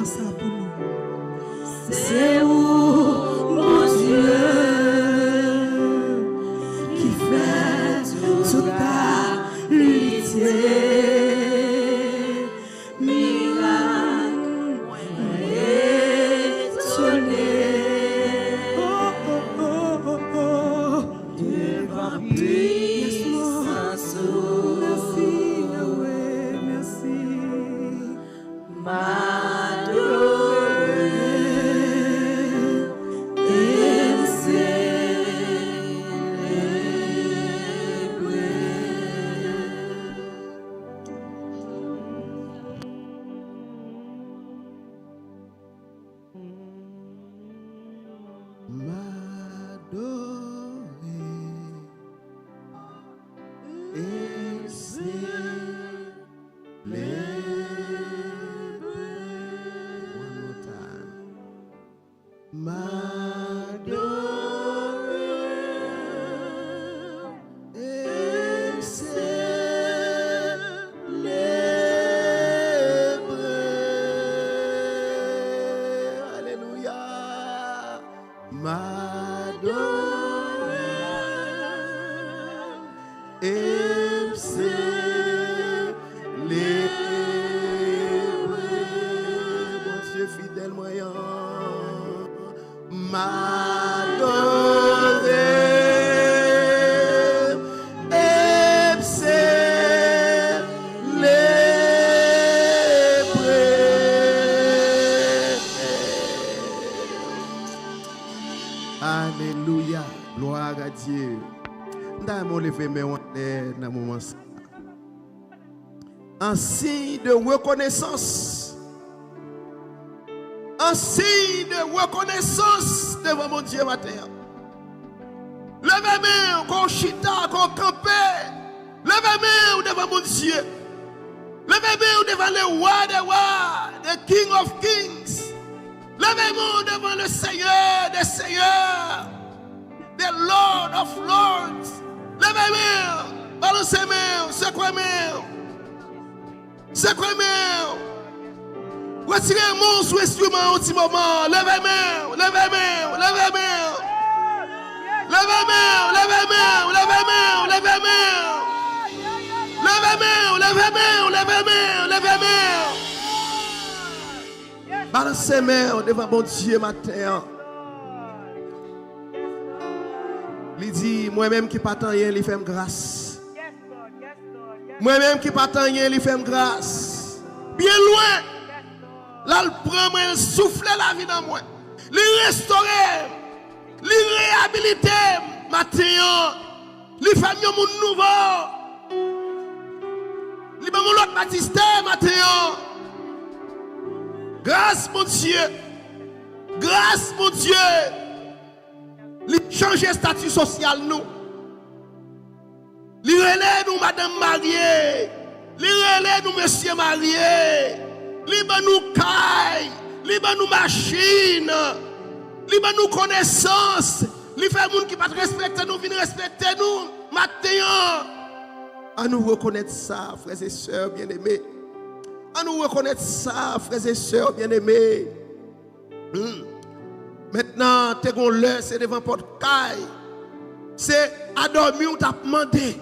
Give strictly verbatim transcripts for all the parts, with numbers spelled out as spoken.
sa pou nou. Se ou, Bondye, ki fè tout kalite mirak, mwen etone. Oh, oh, oh, oh, oh. Devan pwisans ou. Mèsi, Yahweh, mèsi. M adore e m selebre. M adore e m selebre. One more time. M adore e m selebre. Alelouya. M adore e m selebre. Bondye fidèl mwen an. M adore e m selebre. Alelouya. Glwa a Dye. M ta renmen w leve men w anlè nan moman sa. An siy de rekonesans. An siy de rekonesans devan Bondye maten an. Leve men w, kon w chita, kon w kanpe. Leve men w devan Bondye. Leve men w devan le Roi des Rois, the King of Kings. Leve men w devan le Seigneur des Seigneurs, the Lord of Lords. Leve men w, balanse men w, sekwe men w. Sekwe men w. Retire men w sou enstriman an yon ti moman. Leve men w, leve men w, leve men w. Leve men w, leve men w, leve men w, leve men w. Leve men w, leve men w, leve men w, leve men w. Balanse men w devan Bondye maten an. Li di, mwen menm ki pa t anyen, li fè m gras. Mwen menm ki pa t anyen, li fè m gras. Byen lwen, l al pran mwen, l soufle lavi nan mwen. Li restore m. Li reyabilite m maten an. Li fè m yon moun nouvo. Li ban m yon lòt batistè maten an. Gras Bondye. Gras Bondye. Li chanje estati sosyal nou. Li rele nou madanm marye. Li rele nou mesye marye. Li ban nou kay. Li ban nou machin. Li ban nou konesans. Li fè moun ki pa t respekte nou vin respekte nou maten an. An nou rekonèt sa, frè e sè byeneme. An nou rekonèt sa, frè e sè byeneme. Hmm. Mentnan, te gon lè, se devan pòt kay. Se a dòmi w t ap mande.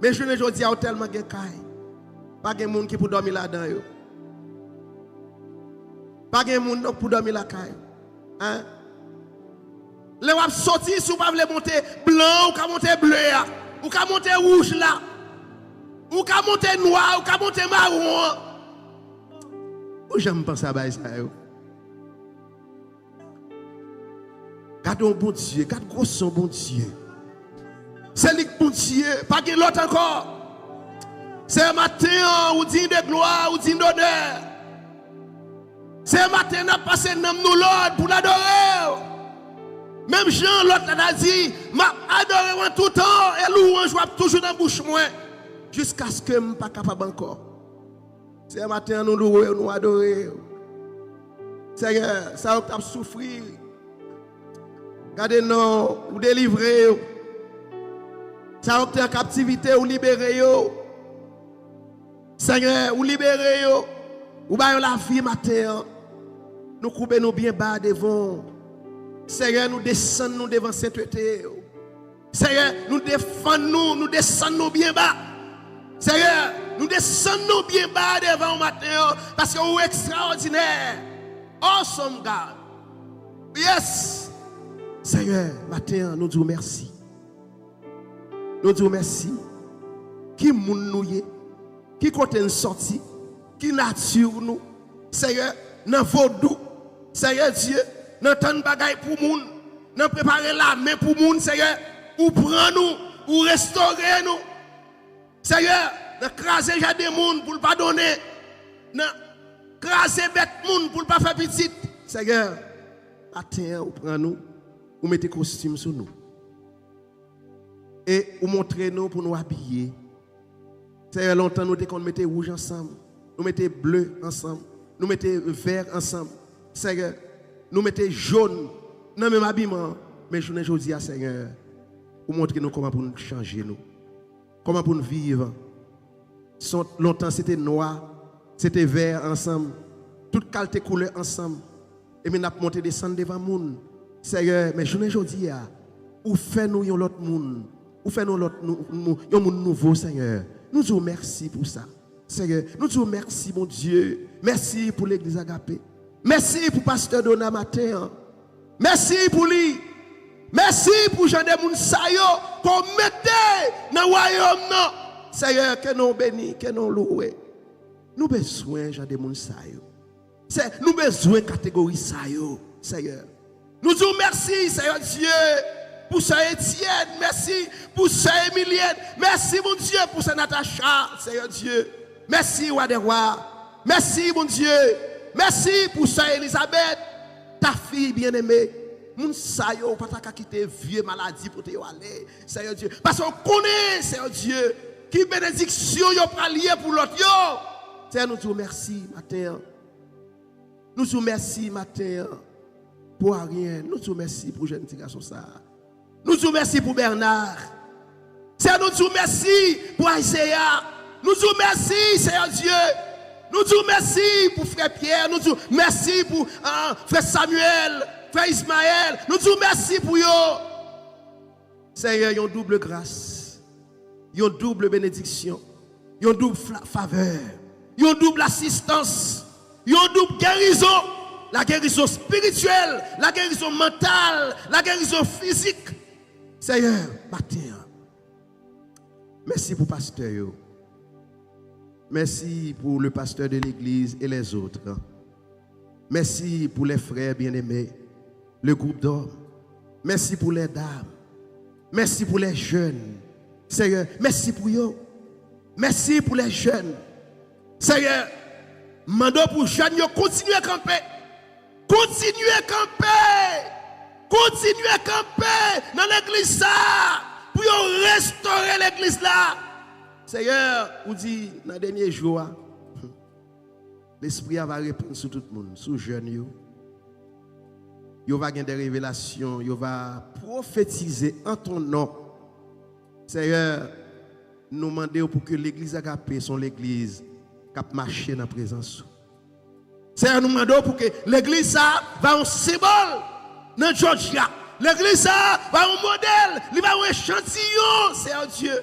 Men jounen jodi a, ou tèlman gen kay. Pa gen moun ki pou dòmi ladan yo. Pa gen moun non pou dòmi lakay. Hein? Lè w ap soti, si w pa vle monte blan an, ou ka monte ble a. Ou ka monte wouj la. Ou ka monte nwa, ou ka monte mawon an. Ou janm panse a bagay sa yo? Gade yon Bondye, gade gwosè yon Bondye. Se li k Bondye, pa gen lòt ankò. Se maten an, ou dign de glwa, ou dign donè. Se maten n ap pase nanm nou lòd pou n adore w. Menm jan lòt la ta di, m ap adore w an tou tan, e lwanj w ap toujou nan bouch mwen, jiskaske m pa kapab ankò. Senyè, maten an, nou louwe w, nou adore w. Senyè, sa yo k t ap soufri, gade non, ou delivre yo. Sa yo k te an kaptivite, ou libere yo. Senyè, ou libere yo. Ou ba yo lavi maten an. Nou koube nou byen ba devan w. Seyè, nou desann nou devan sentete w. Seyè, nou defann nou, nou desann nou byen ba. Seyè, nou desann nou byen ba devan w maten an, paske ou ekstraòdinè. Awesome God. Yes. Seyè, maten an, nou di w mèsi. Nou di w mèsi. Ki moun nou ye? Ki kote n sòti? Ki nati nou? Seyè, nan vodou, Seyè Dye, nan tann bagay pou moun, nan prepare lame pou moun, Seyè, ou pran nou, ou restore nou. Seyè, nan kraze jaden moun pou l pa donnen, nan kraze bèt moun pou l pa fè pitit. Seyè, maten an, ou pran nou, ou mete kostim sou nou. E ou montre nou pou nou abiye. Seyè, lontan nou te konn mete wouj ansanm, nou mete ble ansanm, nou mete vè ansanm. Seyè, nou mete jòn nan menm abiman an. Men jounen jodi a, Seyè, ou montre nou kòman pou n chanje nou, kòman pou n viv. Son, lontan se te nwa, se te vè ansanm, tout kalte koulè ansanm. Epi n ap monte desann devan moun. Seyè, men jounen jodi a, ou fè nou yon lòt moun. Ou fè nou lòt nou, nou, yon moun nouvo, Seyè. Nou di w mèsi pou sa. Seyè, nou di w mèsi, Bondye. Mèsi pou legliz Agape. Mèsi pou pastè Dona maten an. Mèsi pou li. Mèsi pou jan de moun sa yo ke w mete nan wayòm nan. Seyè, ke non w beni, ke non w louwe. Nou bezwen jan de moun sa yo. Se, nou bezwen kategori sa yo, Seyè. Nou di w mèsi, Seyè Dye, pou sè Etienne, mèsi pou sè Emilienne, mèsi, Bondye, pou sè Natacha, Seyè Dye. Mèsi, Wa dè wa. Mèsi, Bondye. Mèsi pou sè Elizabeth, ta fi byeneme. Moun sa yo, ou pa ta ka kite vye maladi pote yo ale, Seyè Dye. Paske w konnen, Seyè Dye, ki benediksyon yo pral ye pou lòt yo. Seyè, nou di w mèsi maten an. Nou di w mèsi maten an pou Aryen. Nou di w mèsi pou jèn ti gason sa a. Nou di w mèsi pou Bernard. Seyè, nou di w mèsi pou Isaiah. Nou di w mèsi, Seyè Dye. Nou di w mèsi pou frè Pierre. Nou di w mèsi pou, ah, frè Samuel, frè Ismaël. Nou di w mèsi pou yo. Seyè, yon double gras, yon double benediksyon, yon double fla-, favè, yon double asistans, yon double gerizon, la gerizon espirityèl, la gerizon mantal, la gerizon fizik. Seyè, maten an, mèsi pou pastè yo. Mèsi pou le pasteur de l'église et les autres. Mèsi pou les frères bien-aimés, le groupe d'hommes. Mèsi pou les dames. Mèsi pou les jeunes. Seyè, mèsi pou yo. Mèsi pou les jeunes. Seyè, m mande w pou jèn yo kontinye kanpe. Kontinye kanpe. Kontinye kanpe nan legliz sa a pou yo restore legliz la. Seyè, ou di nan dènye jou a, Lespri a va repann sou tout moun, sou jèn yo. Yo va gen de revelasyon, yo va pwofetize an ton non. Seyè, nou mande w pou ke legliz Agape se yon legliz k ap mache nan prezans ou. Seyè, nou mande w pou ke legliz sa a va yon senbòl nan Georgia. Legliz sa a va yon modèl, li va yon echantiyon, Seyè Dye.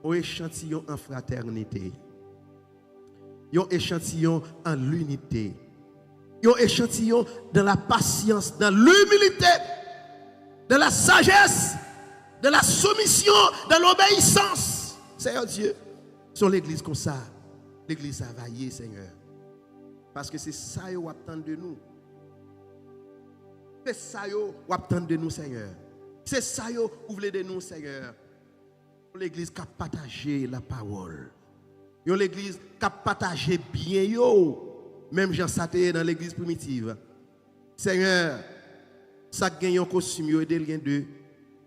Yon echantiyon an fratènite. Yon echantiyon an linite. Yon echantiyon dans la patience, dans l'humilité, dans la sagesse, dans la soumission, dans l'obéissance. Seyè Dye, se yon legliz konsa, legliz sa va ye, Seyè. Paske se sa yo w ap tann de nou. Se sa yo w ap tann de nou, Seyè. Se sa yo ou vle de nou, Seyè. Yon legliz k ap pataje lapawòl. Yon legliz k ap pataje byen yo. Menm jan sa te ye nan legliz primitiv. Seyè, sa k gen yon kostim yo, ede l gen de.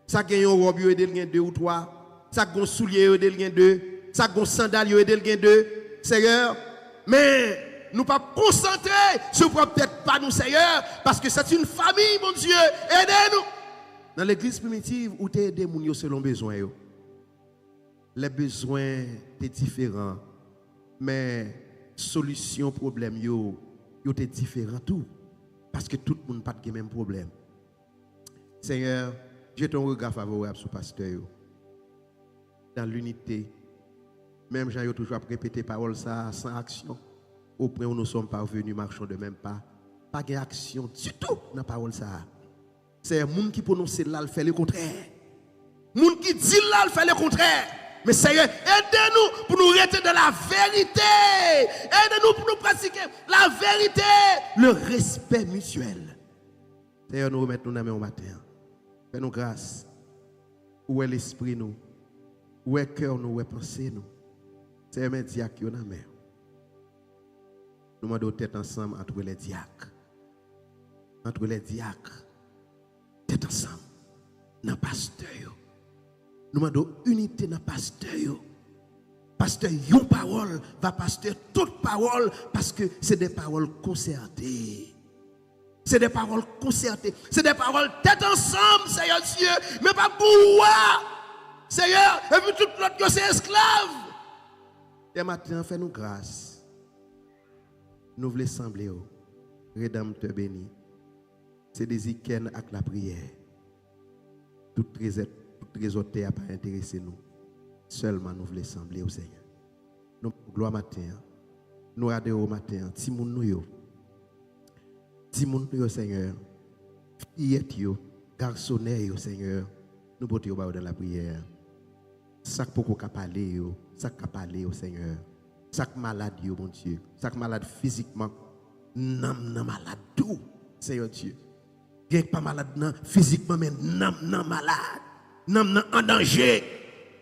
Sa k gen yon wòb yo, ede l gen de ou twa. Sa k gen yon soulye yo, ede l gen de. Sa k gen yon sandal yo, ede l gen de. Seyè, men nou p ap konsantre sou pwòp tèt pa nou, Seyè, paske se yon fanmi, Bondye, ede nou. Nan legliz primitiv, ou te ede moun yo selon bezwen yo. Lè bezwen te diferan, men solisyon pwoblèm yo, yo te diferan tou. Paske tout moun pa t gen menm pwoblèm. Seigneur, jete yon rega favorab sou pastè yo. Dans l'unité, menm jan yo toujou ap repete pawòl sa a san aksyon, au point où nous sommes parvenus, marchons de même pas. Pa gen aksyon ditou nan pawòl sa a. Seyè, moun ki pwononse l la, l fè lekontrè. Moun ki di l la, l fè lekontrè. Men Seyè, ede nou pou nou rete dans la vérité. Ede nou pou nou pratike la vérité, le respect mutuel. Seyè, nou remèt nou nan men w maten an. Fè nou gras. Ou wè lespri nou. Ou wè kè nou, ou wè panse nou. Seyè, men dyak yo nan men w. Nou mande w tèt ansanm entre les diacres. Entre les diacres. Tèt ansanm nan pastè yo. Nou mande w inite nan pastè yo. Pastè yon pawòl va pastè tout pawòl, paske se de pawòl konsète. Se de pawòl konsète. Se de pawòl tèt ansanm, Seyè Dye. Men p ap gen yon wa, Seyè, epi tout lòt yo se esklav. Dè maten an, fè nou gras. Nou vle sanble w, Redanmtè beni. Se dezi kè n ak lapriyè. Tout trezè, tout trezò tè a pa enterese nou. Sèlman nou vle sanble w, Senyè. Nou ba w glwa maten an. Nou adore w maten an. Timoun nou yo. Timoun nou yo, Senyè. Fiyèt yo, gasonè yo, Senyè. Nou pote yo ba w nan lapriyè. Sa k poko ka pale yo, sa k ka pale yo, Senyè. Sa k malad yo, Bondye. Sa k malad fizikman, nanm nan malad tou, Senyè Dye. Gen k pa malad nan fizikman, men nanm nan malad. Nanm nan an danje.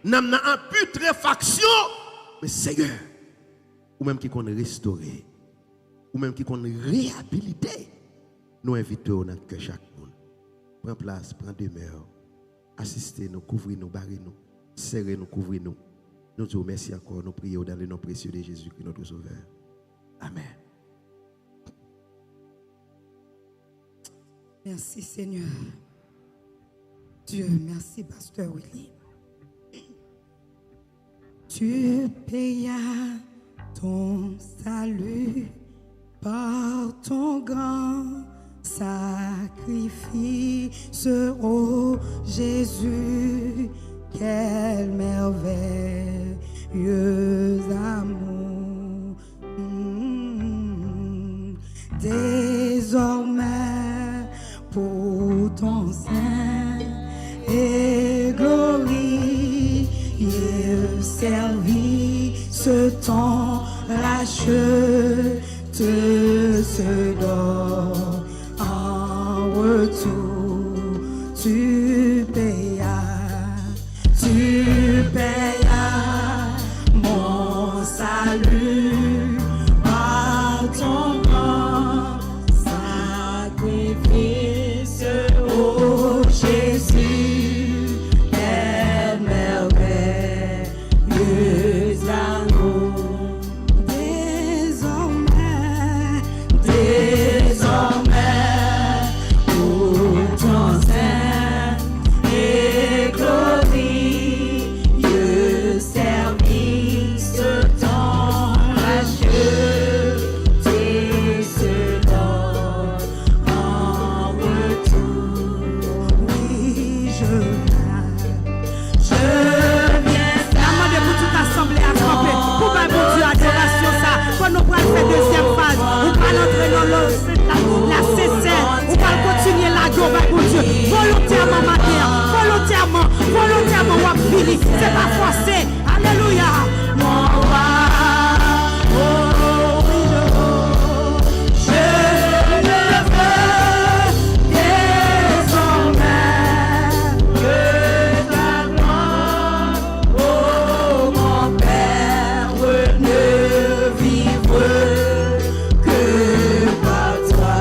Nanm nan an putréfaction. Men Senyè, ou menm ki konn restore, ou menm ki konn reyabilite, nou envite w nan kè chak moun. Pran plas, pran demè. Asiste nou, kouvri nou, bare nou, sere nou, kouvri nou. Nou di w mèsi ankò, nou priye w dans le nom précieux de Jésus-Christ, notre Sauveur. Amen. Merci Seigneur. Dieu, merci Pasteur Willy. Tu payas ton salut par ton grand sacrifice, ô Jésus, quel merveilleux amour. Désormais, pour ton saint et glorieux service, ton racheteur te se donne en retour. Tu payas, tu payas mon salut par ton grand sacrifice, ô Jésus, quel merveilleux amour. Désormais, désormais, pour ton saint et glorieux service, ton racheteur se donne en retour. Oui, je viens. N ap mande pou tout asanble a kanpe pou bay Bondye adorasyon sa. Fò nou pral fè dezyèm faz. Ou pral antre nan lòs la, la sesè. Ou pral kontinye lage w bay Bondye. Volontèman maten an. Volontèman. Volontèman w ap vini. Se pa fòse. Alelouya. Mon roi, oh, je, je ne veux désormais que ta gloire, oh, mon Père, ne vivre que par toi.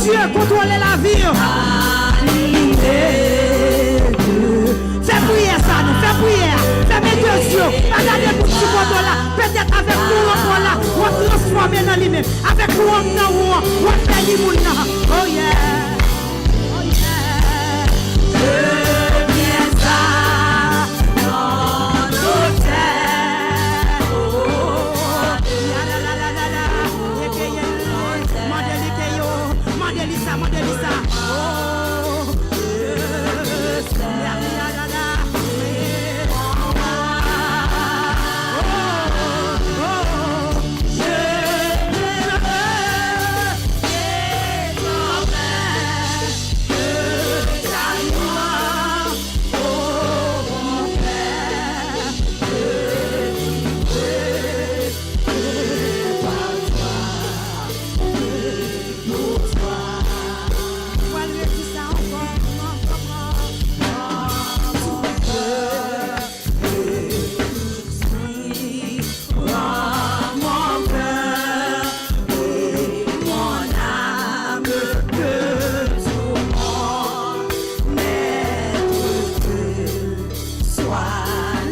Bondye kontwole lavi w. Fè priyè sa non, fè priyè a. Fèmen de zye w. Pa gade moun sou kote w la. Petèt avèk kouran w la, w ap transfòme nan li menm. Avèk kouran nan ou an, w ap beni moun nan. Oh yeah. Oh yeah. Mande li ke yo, mande li sa, mande li sa. Oh, yeah, yeah, yeah, yeah.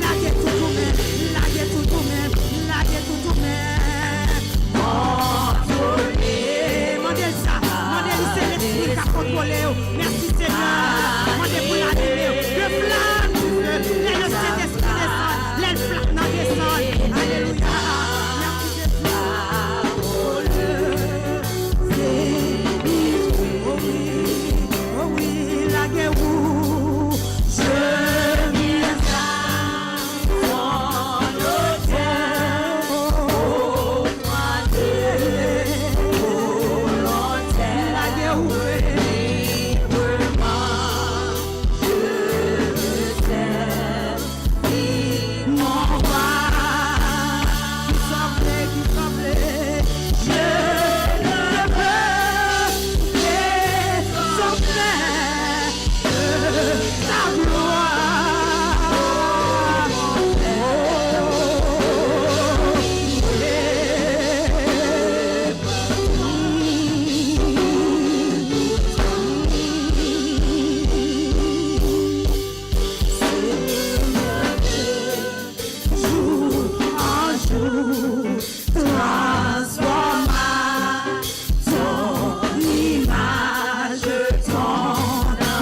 Lage tout ou menm, lage tout ou menm, lage tout ou menm. Mande l sa, mande li se lespri k ap kontwole w. Mèsi Senyè, mande pou l anime w. Le flamme du feu, lè le Sentespri desann, lè l flamme nan desann. Alelouya. Mèsi Jezi. Oh wi, oh wi, lage ou. Je viens à ton autel, au fond de volonté. Librement, je t'aime. Jou an jou, transfòm à ton image, ton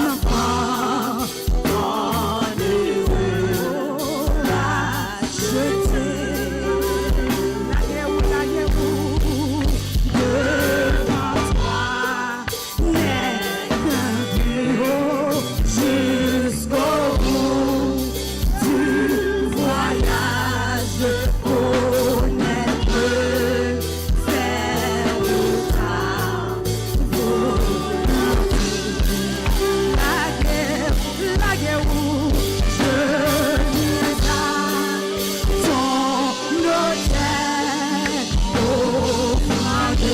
enfant, ton heureux racheté. Lage ou, lage ou, devan twa. Nèg an vi o, jusqu'au bout du voyage, honnête, fè ou ta volonté. Lage, lage ou, je viens à ton autel, offrande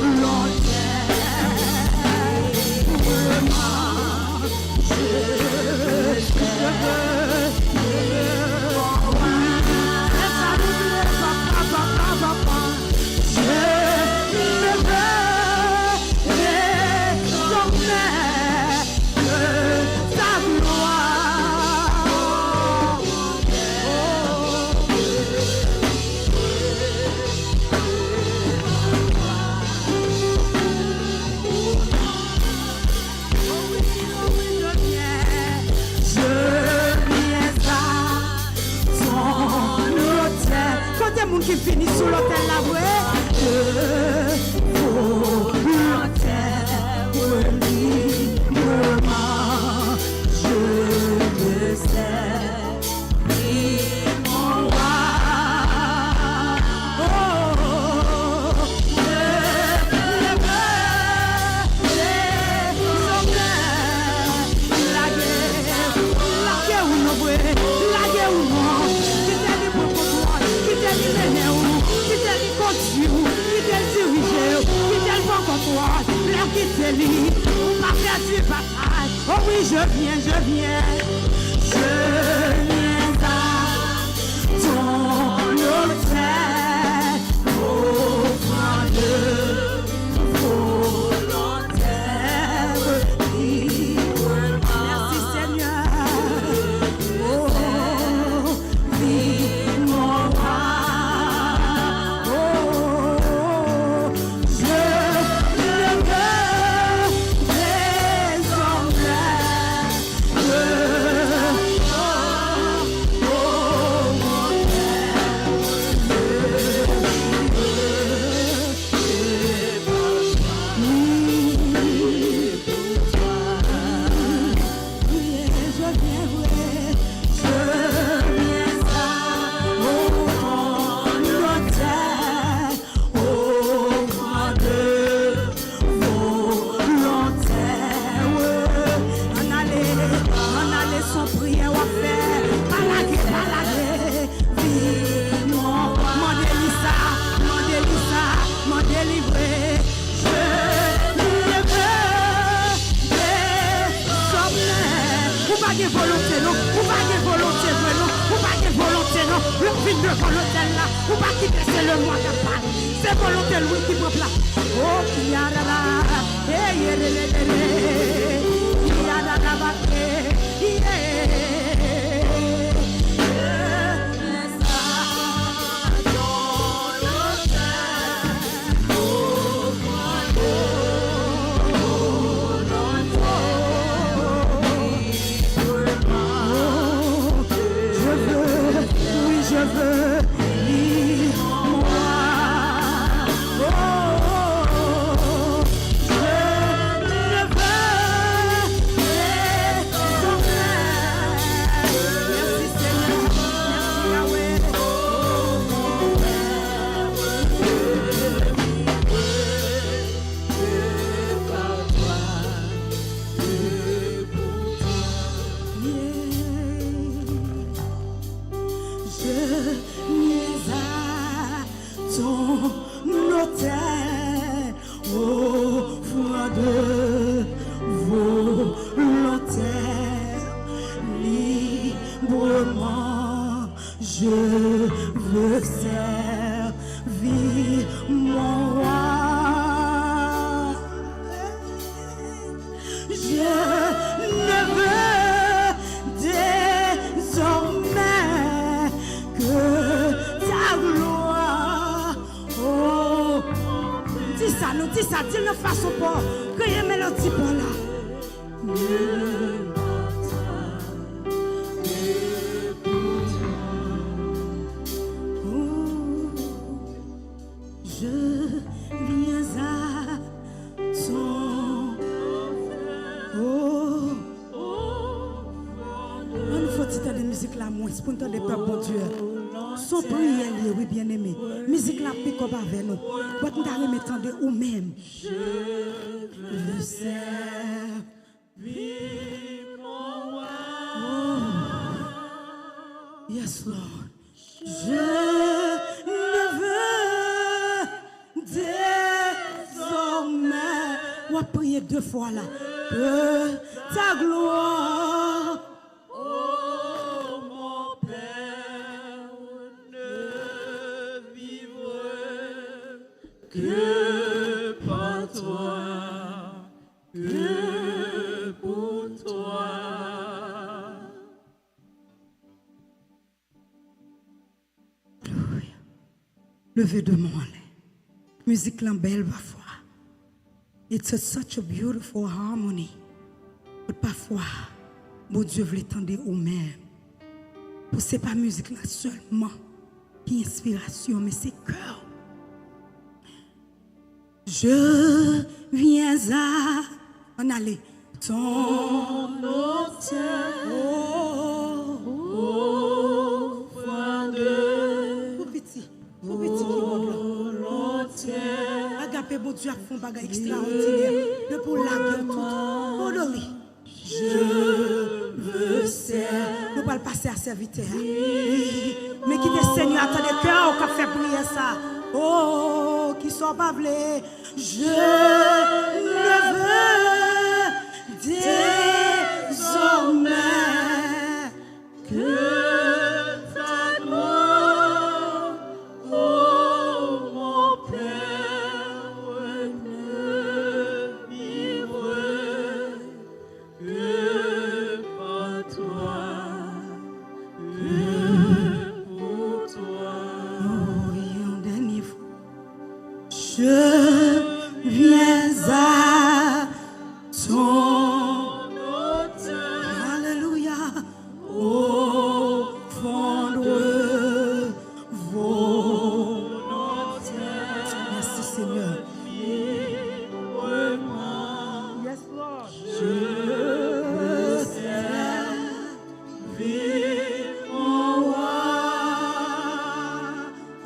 volontairement, je veux, je veux, je veux. Fè sa nou vle, papa, papa, papa. Je ne veux désormais que ta gloire. Je viens à ton autel. Kote moun ki vini sou lotèl la vre? Je volontaire, librement, je me sers. Li mon wa. Oh, je veux désormais. Lage, lage ou non vre, lage ou non. Kite li pran kontwòl, kite li mennen ou, kite li kondui ou, kite l dirije ou, kite l pran kontwòl. Lè w kite li, ou pa pèdi batay. Oh wi, je viens, je viens. Je viens à ton autel, offrande, offrande Devan lotèl la, ou pa kite se lemwa k ap pale. Se volonte l wi ki pran plas. Oh, kiarara, eyerelelele, kiarara bake, yeah. Je veux, oui, je veux, lis-moi. Oh, je ne veux désormais. Merci Seigneur, merci Yahweh. Je viens à ton autel, offrant de volontaire, librement, je veux servir mon roi. Je ne veux désormais que ta gloire. Oh, di sa, nou di sa, di l nan fason pa w. Kreye melodi pa w la. Oh, je viens à ton. Oh. Ann fè yon ti tande mizik la mwens pou n tande pèp Bondye a. Se yon priyè l ye, wi, byeneme. Mizik la ap pikòp avè nou. But m ta renmen tande ou menm. Je veux servir mon roi. Oh. Yes, Lord. Je ne veux désormais. W ap priye de fwa la. Que ta gloire. Oh mon Père, ne vivre que par toi, que pour toi. Alelouya. Leve de men w anlè. Mizik lan bèl pafwa. It's a, such a beautiful harmony. But pafwa, Bondye vle tande ou menm. Pou se pa mizik la sèlman ki enspirasyon, men se kè w. Je viens à, ann ale. Ton autel. Oh. Offrant de. Tou piti. Tou piti kibòd la. Volontaire. Agape Bondye ap fè yon bagay ekstraòdinè. Depi w lage w tout. Odori. Je veux servir. Nou pral pase a sèvitè a. Men kite Senyè a tande kè w k ap fè priyè sa. Oh, kisa w pa vle. Je ne veux désormais que ta gloire, ô mon Père, ne vivre que par toi, que pour toi. Oh, yon dènye fwa. Je viens à ton autel. Alelouya. Au fond de volonté. Merci Seigneur. Yes, Lord. Je veux servir mon roi.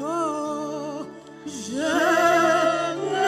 Oh, je ne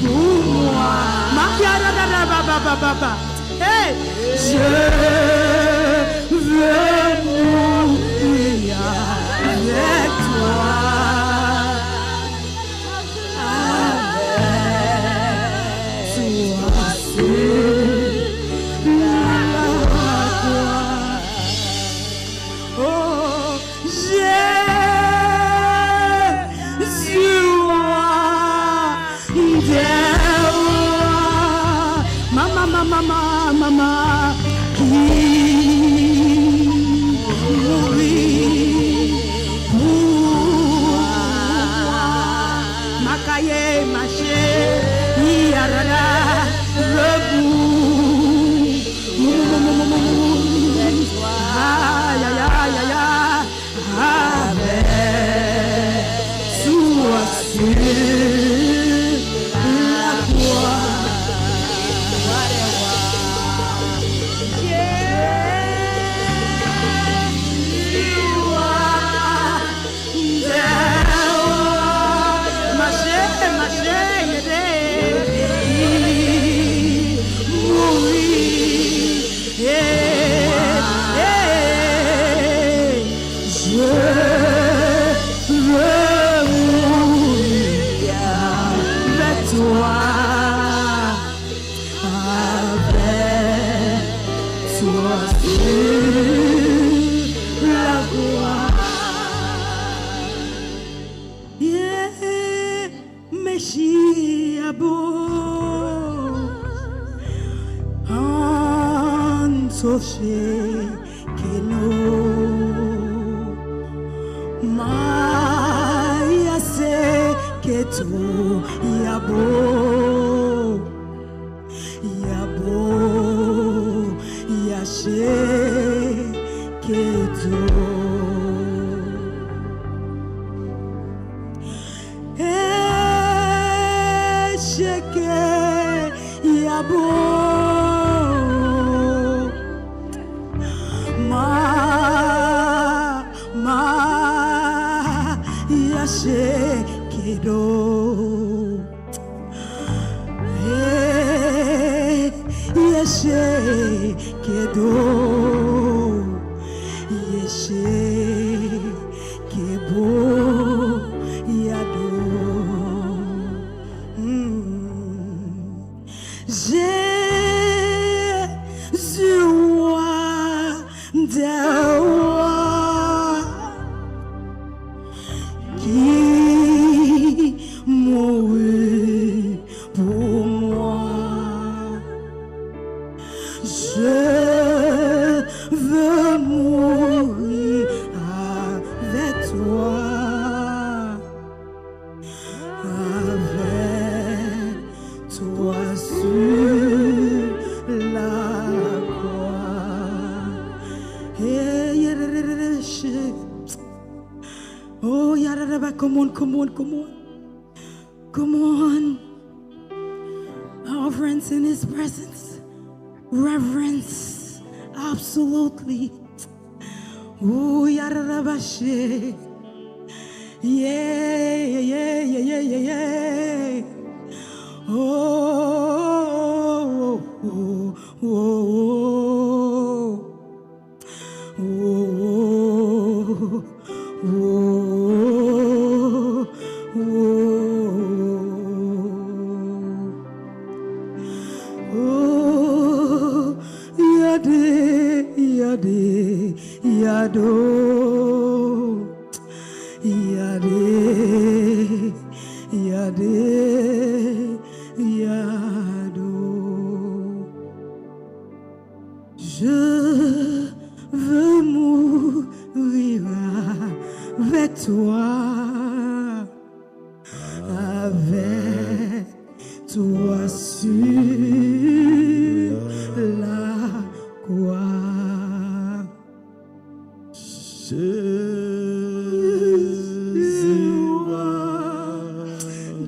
Pour moi. Hey! Je veux mourir avec toi. Avec toi seul. Yeah, Mesi a bon. Ann soche ke nou. Maya se ke tou ya bon. Yabo, yache, kedo. Echeke, yabo. Ma, ma, yache, kedo. Hey, yeshe kedo, yeshe kebo yado. Mm. Jésus, roi des rois, qui mourut pour moi. Je veux mourir avec toi, avec toi sur la croix. Hey, yeah, yeah, yeah, yeah, yeah. Oh, yararaba, come on, come on, come on. Come on. Our friends in his presence. Reverence. Absolutely. Oh, yararaba, she. Yeah, yeah, yeah, yeah, yeah, yeah, yeah. Oh, oh, oh, oh, oh. Wo, wo, wo, wo. Oh, yade, yade, yado. Yade, yade, yado. Je veux mourir avec toi, avec toi sur la croix. Jésus, roi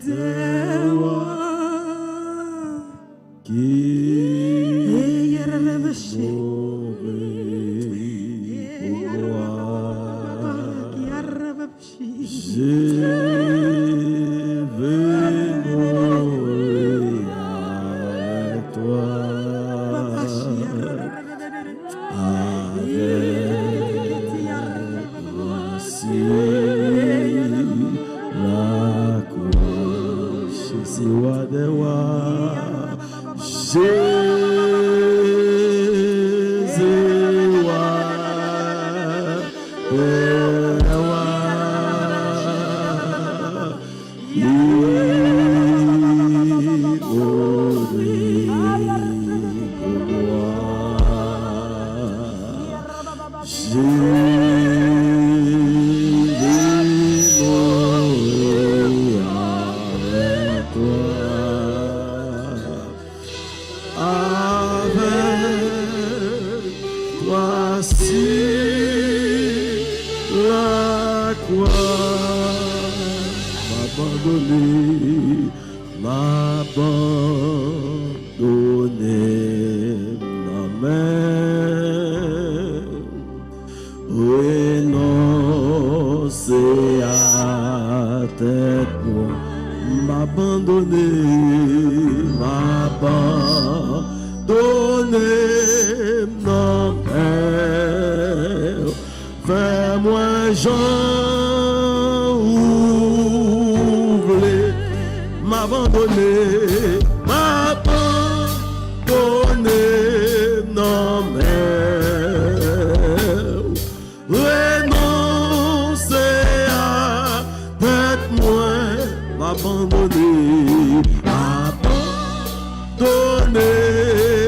des rois. Qui mourut pour moi. Je veux mourir avec toi. Avec toi sur la croix. Jésus, roi des rois. Jésus, roi des rois. Jésus, avec toi, avec toi sur la croix, m abandone, m abandone nan men w. Renonse a tèt mwen, m abandone, m abandone nan men w. Fè mwen jan ou vle, m abandone, m abandone nan men w. Renonse Abandone, abandone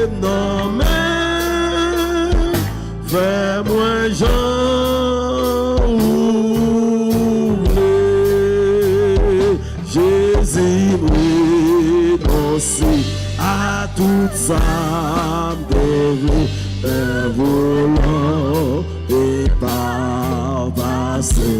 m nan men, fè mwen jan ou vle. Jezi, m renonse a tout sa m te vle, fè volonte pa w pase.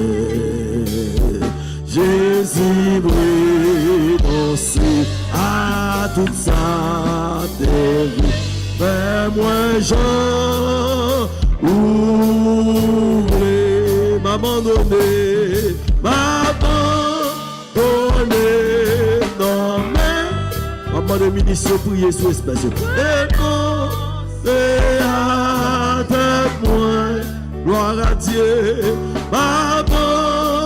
Jezi, m renonse a tout sa te vle, fè mwen jan ou vle. M abandone, m abandone nan men. M ap mande minis yo priye sou espès yo. E non, se atè mwen. Gloire à Dieu, m abandone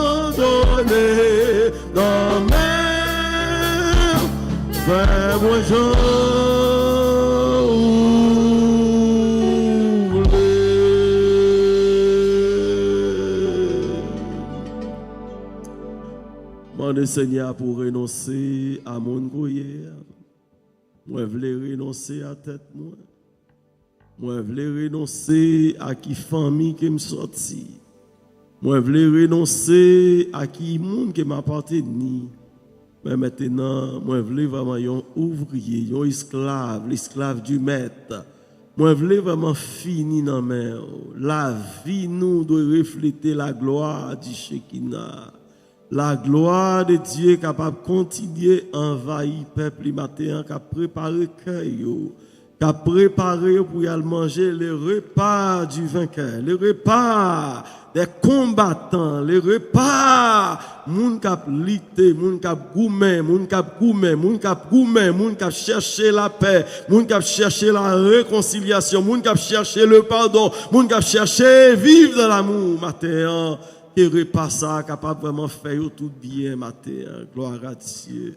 nan men, fè mwen jan ou vle. Mande Senyè a pou w renonse a moun ke w ye a. Mwen vle renonse a tèt mwen. Mwen vle renonse a ki fanmi ke m sòti. Mwen vle renonse a ki moun ke m apateni. Men mentenan, mwen vle vrèman yon ouvriye, yon esklav, l'esclave du maître. Mwen vle vrèman fini nan men w. Lavi nou dwe reflete la gloire du Shekinah. La gloire de Dieu kapab kontinye anvayi pèp li maten an, k ap prepare kè yo, k ap prepare yo pou y al manje le repas du vainqueur, le repas des combattants, le repas moun k ap lite, moun k ap goumen, moun k ap goumen, moun k ap goumen, moun k ap chèche lapè, moun k ap chèche la rekonsilyasyon, moun k ap chèche le pardon, moun k ap chèche viv dans l'amour maten an. Ke repa sa a kapab vrèman fè yo tout byen maten an. Gloire à Dieu.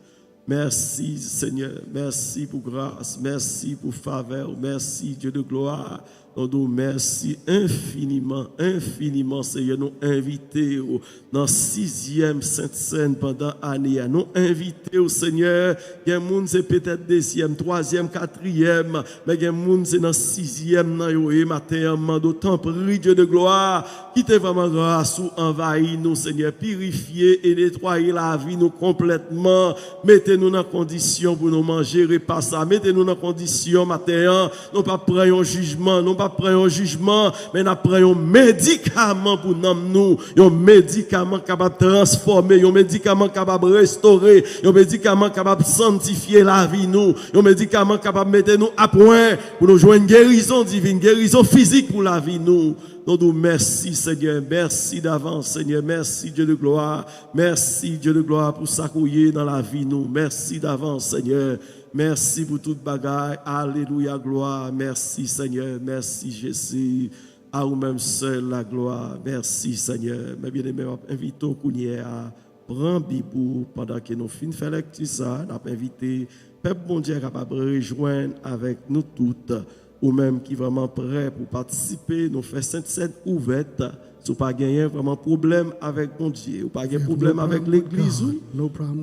Mèsi, Senyè. Mèsi pou gras. Mèsi pou favè w. Mèsi, Dye de glwa. Nou di w mèsi enfiniman, enfiniman, Senyè. Nou envite w nan sizyèm Sentsèn pandan ane a. Nou envite w, Senyè. Gen moun se petèt dezyèm, twazyèm, katriyèm, men gen moun se nan sizyèm nan yo ye maten an. M mande w, tanpri, Dye de glwa, kite vrèman gras ou anvayi nou, Senyè. Pirifye e netwaye lavi nou konplètman. Mete nou nan kondisyon pou nou manje repa sa. Mete nou nan kondisyon maten an. Nou p ap pran yon jijman, nou p ap pran yon jijman, men n ap pran yon medikaman pou nanm nou. Yon medikaman k kapab transfòme, yon medikaman k kapab restore, yon medikaman k kapab sanntifye lavi nou, yon medikaman k kapab mete nou a pwen pou nou jwenn gerizon divin, gerizon fizik pou lavi nou. Nou di w mèsi, Senyè. Mèsi davans, Senyè. Mèsi, Dye de glwa. Mèsi, Dye de glwa, pou sa ke w ye nan lavi nou. Mèsi davans, Senyè. Mèsi pou tout bagay. Alelouya, glwa. Mèsi, Senyè. Mèsi, Jezi. A ou menm sèl laglwa. Mèsi, Senyè. Men byeneme, m ap envite w kounye a, pran Bib ou pandan ke nou fin fè lèkti sa a. N ap envite pèp Bondye a kapab rejwenn avèk nou tout. Ou menm ki vrèman prè pou patisipe, nou fè Sentsèn ouvèt. Si w pa genyen vrèman pwoblèm avèk Bondye, ou pa gen pwoblèm avèk legliz ou,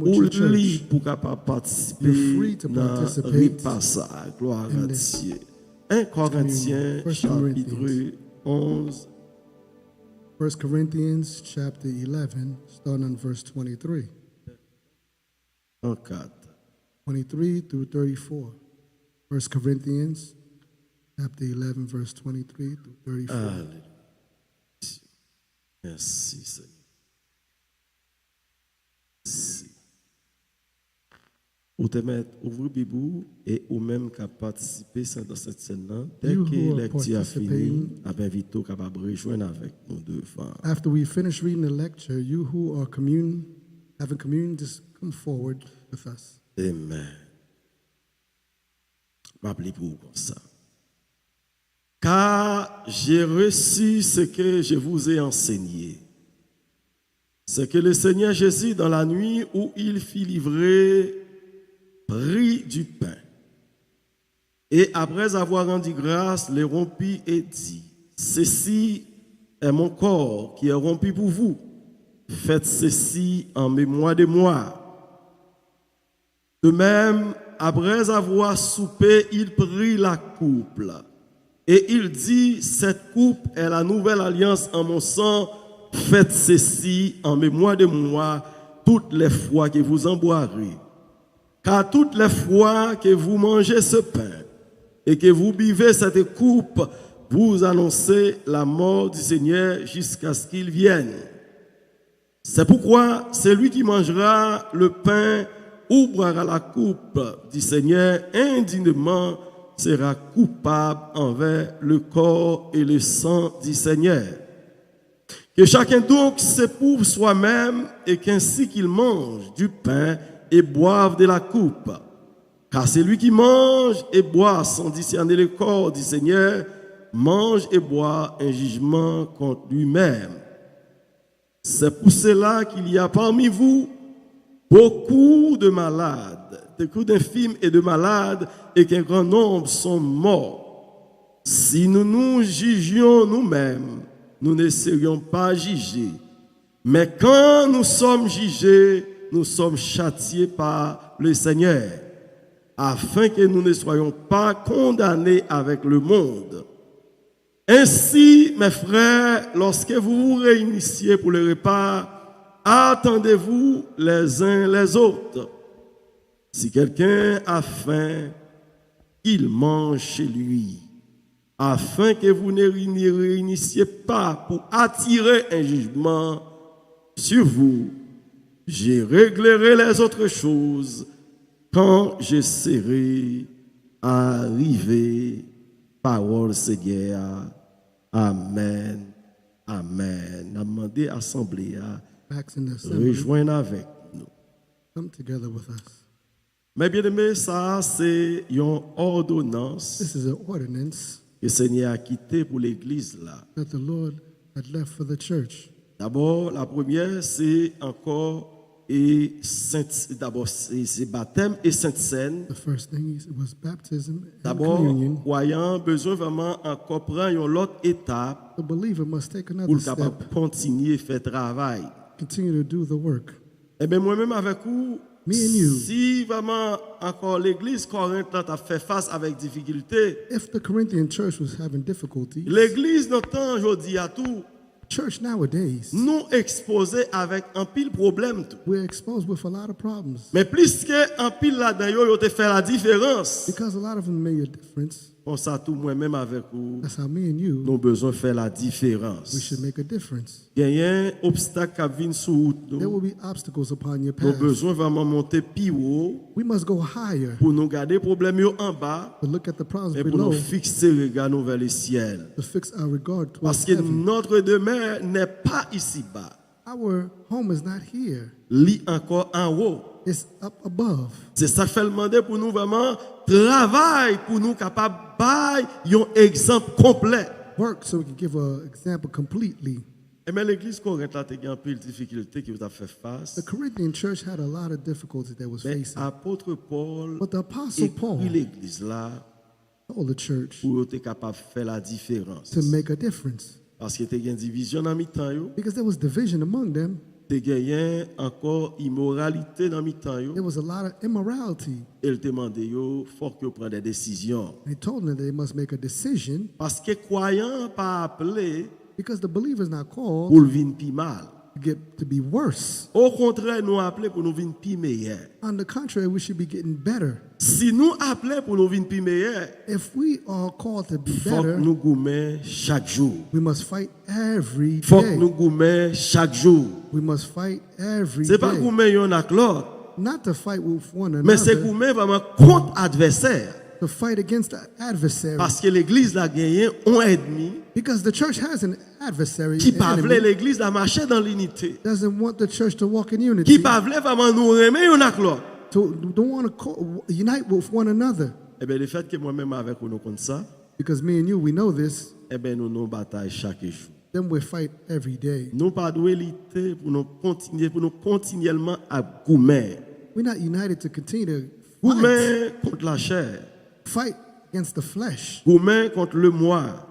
ou lib pou kapab patisipe nan repa sa a. Glwa a Dye. En Korentyen, chapit onz. First Corinthians chapter eleven, starting on verse twenty-three. Twenty-three through thirty-four. First Corinthians chapter eleven, verse twenty-three through thirty-four. Alelouya. Mèsi, Senyè. Mèsi. Ou te mèt ouvri Bib ou e ou menm k ap patisipe nan Sentsèn nan, dèke lèkti a fini, n ap envite w kapab rejwenn avèk nou devan. After we finish reading the lecture, you who are commune, having communion, just come forward with us. Amen. M ap li pou ou konsa. Car j'ai reçu ce que je vous ai enseigné. C'est que le Seigneur Jésus, dans la nuit où il fut livré, prit du pain. Et après avoir rendu grâce, le rompit et dit, ceci est mon corps qui est rompu pour vous. Faites ceci en mémoire de moi. De même, après avoir soupé, il prit la coupe. Et il dit, cette coupe est la nouvelle alliance en mon sang, faites ceci en mémoire de moi toutes les fois que vous en boirez. Car toutes les fois que vous mangez ce pain et que vous buvez cette coupe, vous annoncez la mort du Seigneur jusqu'à ce qu'il vienne. C'est pourquoi celui qui mangera le pain ou boira la coupe du Seigneur indignement sera coupable envers le corps et le sang du Seigneur. Que chacun donc s'éprouve soi-même et qu'ainsi qu'il mange du pain et boive de la coupe. Car celui qui mange et boit sans discerner le corps du Seigneur mange et boit un jugement contre lui-même. C'est pour cela qu'il y a parmi vous beaucoup de malades, beaucoup d'infirmes et de malades, et qu'un grand nombre sont morts. Si nous nous jugions nous-mêmes, nous ne serions pas jugés. Mais quand nous sommes jugés, nous sommes châtiés par le Seigneur, afin que nous ne soyons pas condamnés avec le monde. Ainsi, mes frères, lorsque vous vous réunissiez pour le repas, attendez-vous les uns les autres. Si quelqu'un a faim, qu'il mange chez lui, afin que vous ne ne réunissiez pas pour attirer un jugement sur vous. Je réglerai les autres choses quand je serai arrivé. Pawòl Senyè a. Amèn. Amèn. N ap mande asanble a Asking the assembly, rejwenn avèk nou. Come together with us. Men byeneme, sa a se yon òdonans This is an ordinance ke Senyè a kite pou legliz la. that the Lord had left for the church. Dabò, la premyè, se ankò e sent, dabò, se se batèm e sent sèn. The first thing is- was baptism and Dabò, communion. Kwayan an bezwen vrèman ankò pran yon lòt etap The believer must take pou another l kapab step, kontinye fè travay. Continue to do the work. Ebyen, mwen menm avèk ou, Me and you. Si vrèman ankò legliz Kòrent la t ap fè fas avèk difikilte, If the Corinthian church was having difficulties, legliz nan tan jodi a tou, church nowadays, nou ekspoze avèk anpil pwoblèm tou. We're exposed with a lot of problems. Men plis ke anpil ladan yo, yo te fè la diferans. Because a lot of them made a difference. Konsa tou, mwen menm avèk ou, That's how me and you, nou bezwen fè la diferans. We should make a difference. Genyen obstak k ap vin sou wout There nou. Will be obstacles upon your Nou path. Bezwen vrèman monte pi wo We must go higher pou nou gade pwoblèm yo anba, to look at the problems men pou nou below fikse rega nou vè lesyèl. To fix our regard towards Paske heaven. Notre demeure n'est pas ici-bas. Our home is not here. Li ankò anwo. It's up above. Se sa k fè l mande pou nou vrèman travay pou nou kapab bay yon egzanp konplè. Work so we can give an example completely. Ebyen, legliz Korent la te gen anpil difikilte ke yo t ap fè fas. The Corinthian church had a lot of difficulty that was Men facing. Apot Pòl But the Apostle Paul ekri legliz la told the church pou yo te kapab fè la diferans. To make a difference. Paske te gen divizyon nan mitan yo. Because there was division among them. Te genyen ankò imoralite nan mitan yo. There was a lot of immorality. E l te mande yo, fòk yo pran de desizyon. And he told them that they must make a decision. Paske kwayan an pa aple Because the believer is not called pou l vin pi mal. To get to be worse. Okontrè, nou aple pou nou vin pi meyè. On the contrary, we should be getting better. Si nou aple pou nou vin pi meyè, If we are called to be fòk better, nou goumen chak jou. We must fight every Fòk day. Nou goumen chak jou. We must fight every Se pa day. Goumen yonn ak lòt. Not to fight with one Men se another, goumen vrèman kont advèsè. To fight against the adversary. Paske legliz la genyen yon ènmi Because the church has an adversary, ki an pa vle enemy, legliz la mache dan linite. Doesn't want the church to walk in unity. Ki pa vle vrèman nou renmen yonn ak lòt. To, don't want to co- unite with one another. Ebyen, lefèt ke mwen menm avèk ou nou konn sa, Because me and you, we know this. Ebyen, nou nan batay chak jou. Then we fight every day. Nou pa dwe lite pou nou kontinye, pou nou kontinyèlman ap goumen. We're not united to continue to Goumen kont lachè. Fight against the flesh. Goumen kont lemwa.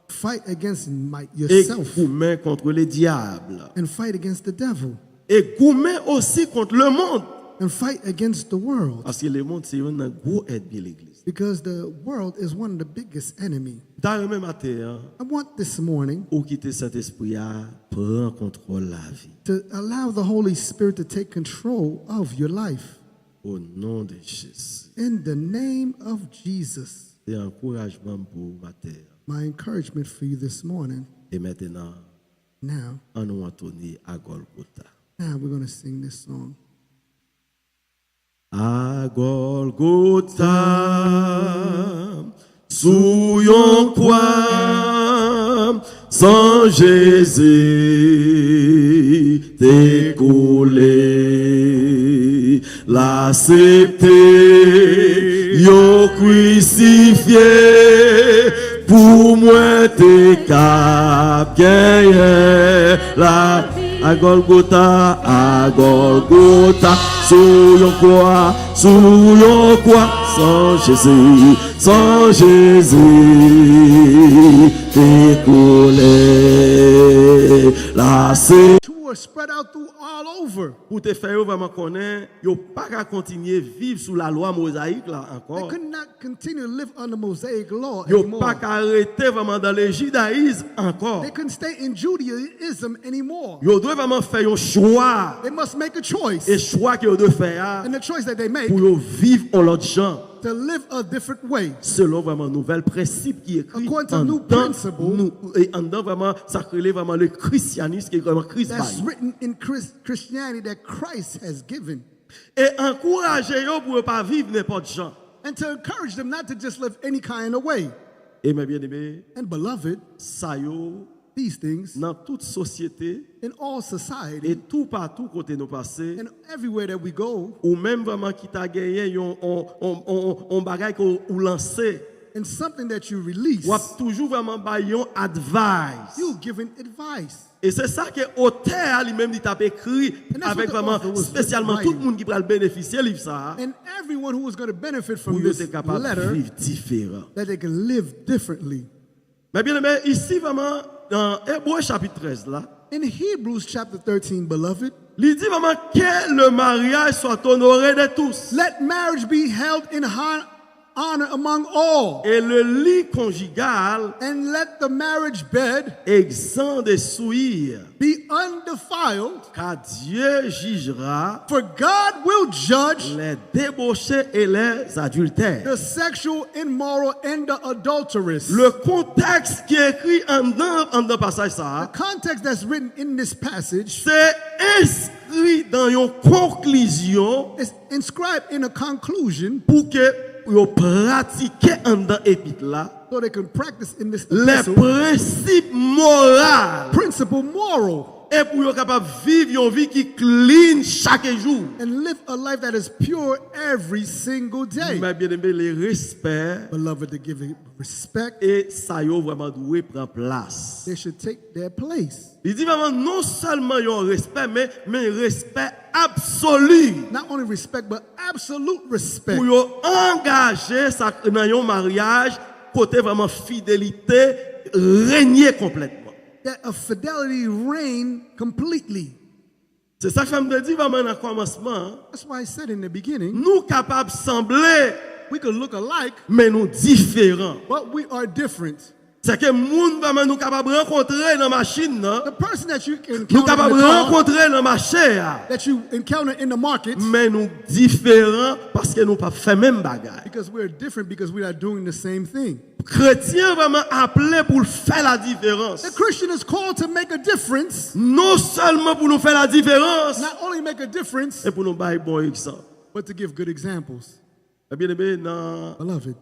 Fight against my, E yourself. Goumen kont le dyab. And fight against the devil. E goumen osi kont lemonn. and fight against the world. Paske lemonn se youn nan gwo ènmi legliz. Because the world is one of the biggest enemy. M ta renmen maten an, I want this morning ou kite Sentespri a pran kontwòl lavi. To allow the Holy Spirit to take control of your life. O non de Jezi. In the name of Jesus. Se ankourajman m pou ou maten an. My encouragement for you this morning. E mentnan, Now, an nou antone a Gòlgota. Now we're going to sing this song. A Gòlgota, sou yon kwa, san Jezi te koule. L aksepte yo krisifye pou mwen te kab genyen la. A Gòlgota, a Gòlgota, sou yon kwa, sou yon kwa, san Jezi, san Jezi te koule. L aksepte Who were spread out through all over. Pou te fè yo vrèman konnen yo pa ka kontinye viv sou lalwa mozayik la They ankò. Could not continue to live under Mosaic law Yo anymore. Pa ka rete vrèman dans le judaïsme ankò. They couldn't stay in Judaism anymore. Yo dwe vrèman fè yon chwa. They must make a choice. E chwa ke yo dwe fè a, And the choice that they make pou yo viv yon lòt jan. To live a different way. Selon vrèman nouvèl prensip ki ekri According to new anndan principle. Nou, e anndan vrèman sa k rele vrèman le christianisme ki vrèman Kris bay. That's written in Chris, Christianity that Christ has given. E ankouraje yo pou yo pa viv nenpòt jan. And to encourage them not to just live any kind of way. E men byeneme, And beloved, sa yo these things nan tout sosyete in all e society toupatou kote nou pase, and everywhere that we go, ou menm vrèman ki ta genyen yon, yon, yon, yon, yon bagay ke ou lanse, and something that you release, w ap toujou vrèman bay yon advice. You giving advice. E se sa ke otè a li menm li t ap ekri And that's what avèk the vrèman author was espesyalman writing. Tout moun ki pral benefisye liv sa a, And everyone who is going to benefit from pou yo this te kapab letter, Viv diferan. That they can live differently. Men byeneme, isi vrèman nan Ebre chapit trèz la, In Hebrews chapter thirteen, beloved, li di vrèman que le mariage soit honoré de tous. Let marriage be held in hon- honor among all. Et le lit conjugal And let the marriage bed exempt de souillure, be undefiled, car Dieu jugera for God will judge les débauchés et les adultères. The sexual, immoral, and the adulterous. Le contexte qui est écrit en dans, en dans passage ça, The context that's written in this passage c'est inscrit dans une conclusion is inscribed in a conclusion pour que yo pratiquer en dans épître là so they can practice in this les epistle principes moraux principle moral et pour yo capable vivre une vie qui clean chaque jour. And live a life that is pure every single day. Mais bien aimé, le respect Beloved, to give it respect, et ça yo vraiment dû prendre place. They should take their place. Li di vrèman non sèlman yon respè, men men respè absoli. Not only respect, but absolute respect. Pou yo angaje sa nan yon maryaj kote vrèman fidelite renye konplètman. That a fidelity reign completely. Se sa k fè m te di vrèman nan kòmansman an. That's why I said in the beginning, Nou kapab sanble, we could look alike, men nou diferan. But we are different. Se ke moun vrèman nou kapab rankontre nan machin nan, The person that you can nou encounter kapab in the car, rankontre nan mache a, that you encounter in the market, men nou diferan paske nou p ap fè menm bagay. Because we're different, because we're not doing the same thing. Kretyen vrèman aple pou l fè ladiferans. The Christian is called to make a difference, Non sèlman pou nou fè ladiferans, not only make a difference, men pou nou bay bon egzanp. But to give good examples. Ebyen, ebyen, nan Beloved,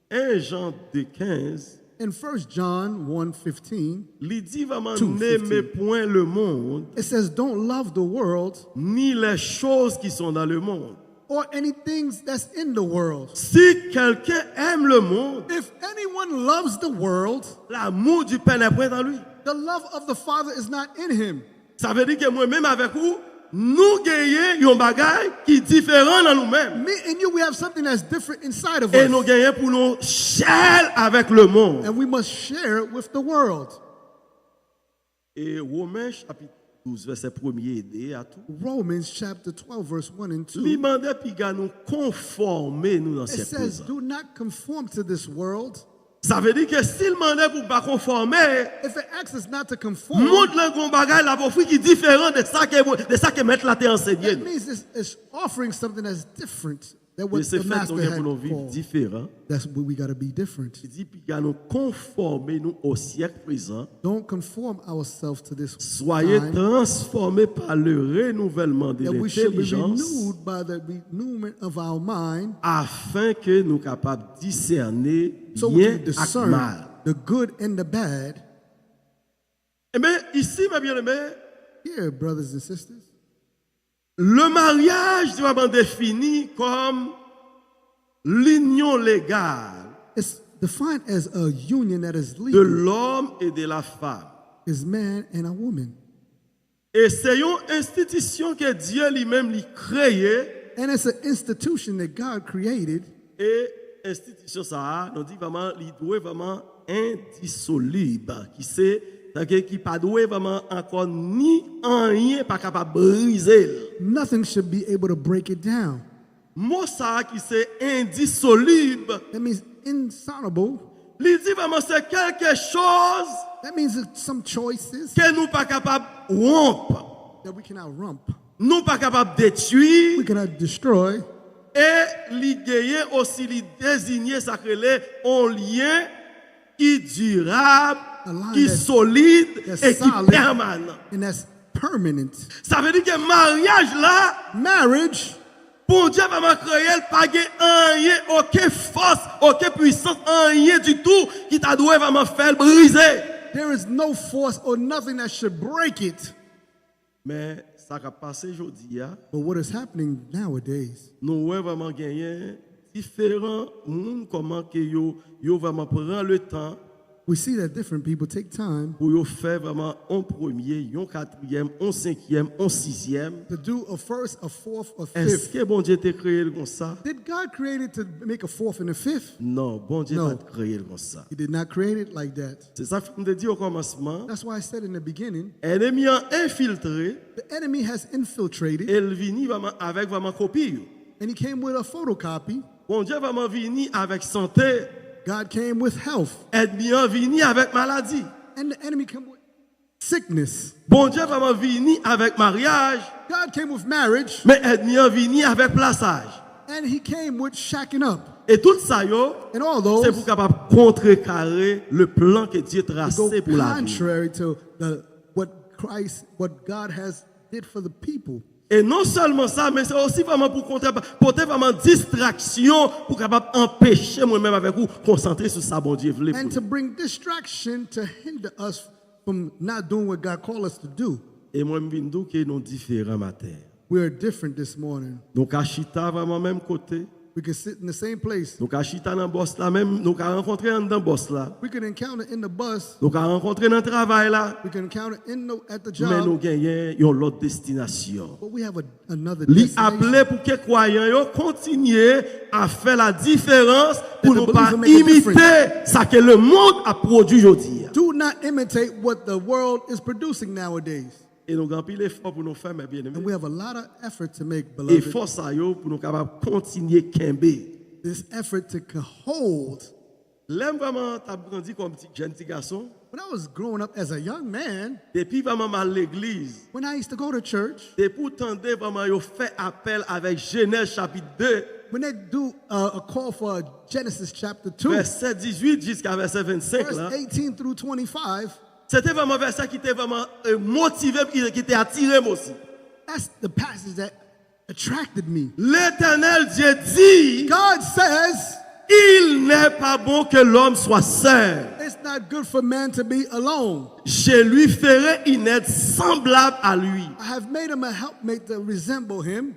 en Jan de kenz, in First John one fifteen, li di vrèman Two n'aimez fifteen. Point le monde, It says, "Don't love the world ni les choses qui sont dans le monde. Or any things that's in the world." Si quelqu'un aime le monde, If anyone loves the world, l'amour du Père n'est point en lui. The love of the Father is not in him. Sa vle di ke mwen menm avèk ou, nou genyen yon bagay ki diferan nan nou menm. Me and you, we have something that's different inside of E us. Nou genyen pou nou share avèk le monde. And we must share it with the world. E Women chapit douz, vèsè premye e de a tou. Romans chapter twelve, verse one and Li two. Mande piga nou konfòme nou nan It syèk says, prezan. "Do not conform to this world." Sa vle di ke si l mande pou pa konfòme, If it asks us not to conform, mond lan gon bagay l ap ofri ki diferan de sa ke, de sa ke mèt la te ansenye that nou. Means it's, it's offering something that's different than what E se the fèt nou master gen had pou nou viv called. Diferan. That's what we got to be different. Li di piga nou konfòme nou o syèk prezan. Don't conform ourselves to this Soyez time, transformés par le renouvellement de that we should be l'intelligence, renewed by the renewment of our mind, afin que nous capables discerner so we bien can ak discern mal. The good and the bad. Ebyen, isi, mes bien-aimés, Here, brothers and sisters, le mariage est vraiment défini comme l'union légale it's defined as a union that is de legal, l'homme et de la femme. Is man and a woman. E se yon enstitisyon ke Dye li menm li kreye. And it's an institution that God created. E enstitisyon sa a, nou di vrèman, li dwe vrèman endisolib, ki se, sa ke ki pa dwe vrèman ankò ni anyen pa kapab brize l. Nothing should be able to break it down. Mo sa a ki se endisolib, That means insoluble. Li di vrèman se kèlke choz That means that some choices ke nou pa kapab wonp, that we cannot romp, nou pa kapab detwi, we cannot destroy. E li genyen osi, li dezinye sa k rele on lyen ki dirab, A line ki that's- solid that's e ki solid. Pèmanan. And that's permanent. Sa vle di ke maryaj la, Marriage, Bondye vrèman kreye l, pa gen anyen, okenn fòs, okenn pwisans, anyen ditou ki ta dwe vrèman fè l brize. There is no force or nothing that should break it. Men sa k ap pase jodi a, But what is happening nowadays, nou wè vrèman genyen diferan moun kòman ke yo, yo vrèman pran le tan we see that different people take time pou yo fè vrèman on premye, yon katriyèm, on senkyèm, on sizyèm. To do a first, a fourth, a fifth. Èske Bondye te kreye l konsa? Did God create it to make a fourth and a fifth? Non, Bondye No. pa t kreye l konsa. He did not create it like that. Se sa k fè m te di o kòmansman, That's why I said in the beginning, ènmi an enfiltre the enemy has infiltrated, e l vini vrèman avèk vrèman kopi yo. And he came with a photocopy. Bondye vrèman vini avèk sante. God came with health. Ènmi an vini avèk maladi. And the enemy came with sickness. Bondye vrèman vini avèk maryaj. God came with marriage. Men ènmi an vini avèk plasaj. And he came with shacking up. E tout sa yo, And all those se pou kapab kontrekare le plan ke Dye go trase pou lavi. Contrary to the, what Christ, what God has did for the people. E non sèlman sa, men se osi vrèman pou kontre, pote vrèman distraksyon pou kapab anpeche mwen menm avèk ou konsantre sou sa Bondye vle pou And nou. To bring distraction to hinder us from not doing what God called us to do. E mwen m vin di w ke nou diferan maten. We are different this morning. Nou ka chita vrèman menm kote. We can sit in the same place. Nou ka chita nan bòs la menm, nou ka rankontre anndan bòs la. We can encounter in the bus. Nou ka rankontre nan travay la. We can encounter in the, at the Men nou job. Genyen yon lòt destinasyon. But we have a, another Li destination. Aple pou ke kwayan yo kontinye a fè la diferans pou That the nou pa believer make a imite sa ke le mond ap pwodui jodi a. Do not imitate what the world is producing nowadays. E nou gen anpil efò pou nou fè, men And byeneme. We have a lot of effort to make, beloved. Efò sa yo pou nou kapab kontinye kenbe. This effort to c- hold. Lè m vrèman t ap grandi kòm ti jèn ti gason, When I was growing up as a young man, depi vrèman m al legliz, when I used to go to church, depi w tande vrèman yo fè apèl avèk Jenèz chapit de, when they do a, a call for Genesis chapter two, vèsè dizuit jiska vèsè vennsenk verse la, eighteen through twenty-five, se te vrèman vèsè ki te vrèman eh, motive m, ki te atire m osi. That's the passage that attracted me. L'Éternel Dieu dit, God says, Il n'est pas bon que l'homme soit seul. It's not good for man to be alone. Je lui ferai une aide semblable à lui. I have made him a helpmate that resemble him.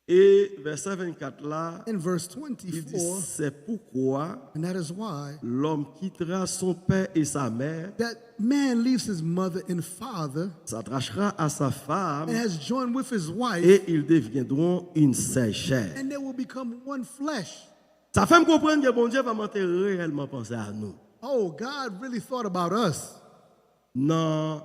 E vèsè vennkat la, In verse li di, twenty-four, c'est pourquoi and that is why l'homme quittera son père et sa mère, that man leaves his mother and father s'attachera à sa femme, and has joined with his wife, et ils deviendront une seule chair. And they will become one flesh. Sa fè m konprann ke Bondye vrèman te reyèlman panse a nou. Oh, God really thought about us. Nan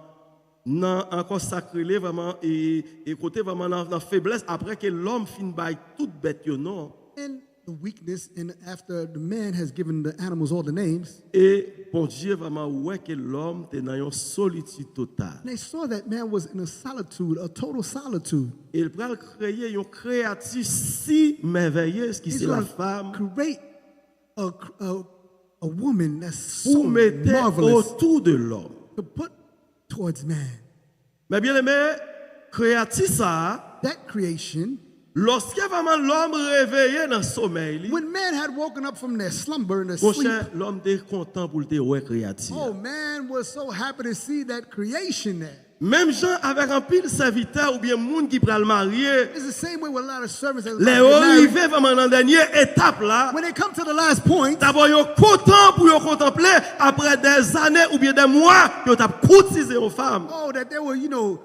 nan ankò sa k rele vrèman, e, e kote vrèman nan, nan feblès, apre ke lòm fin bay tout bèt yo non. And the weakness, and after the man has given the animals all the names, E Bondye vrèman wè ke lòm te nan yon solitid total. They saw that man was in a solitude, a total solitude. E l pral kreye yon kreyati si mèvèyez ki He's se la going to fanm create a, a, a woman that's pou so mete marvelous otou de lòm. To put towards man. Men byeneme, kreyati sa a, That creation, lòske vrèman lòm reveye nan somèy li, when man had woken up from their slumber and their sleep, monchè, lòm te kontan pou l te wè kreyati a. Oh, man was so happy to see that creation there. Menm jan avèk anpil sèvitè oubyen moun ki pral marye, It's the same way with a lot of servants that lè yo rive vrèman nan dènye etap la, When they come to the last point, dabò yo kontan pou yo kontanple apre dèzane oubyen dè mwa yo t ap koutize yon fanm. Oh, that they were, you know,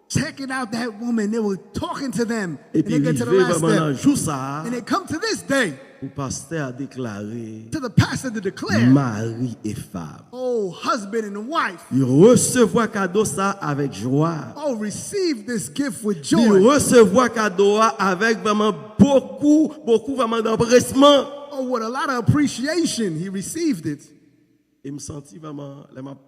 checking out that woman. They were talking to them. And Epi they get to the rive last vrèman nan step. Jou sa a, And they come to this day, pou pastè a deklare to the pastor to declare, mari e fanm. Oh, husband and wife, Li resevwa kado sa avèk jwa. Oh, receive this gift with Li joy. Resevwa kado a avèk vrèman bokou, bokou vrèman danpresman. Oh, with a lot of appreciation, he received it. E m santi vrèman, lè m ap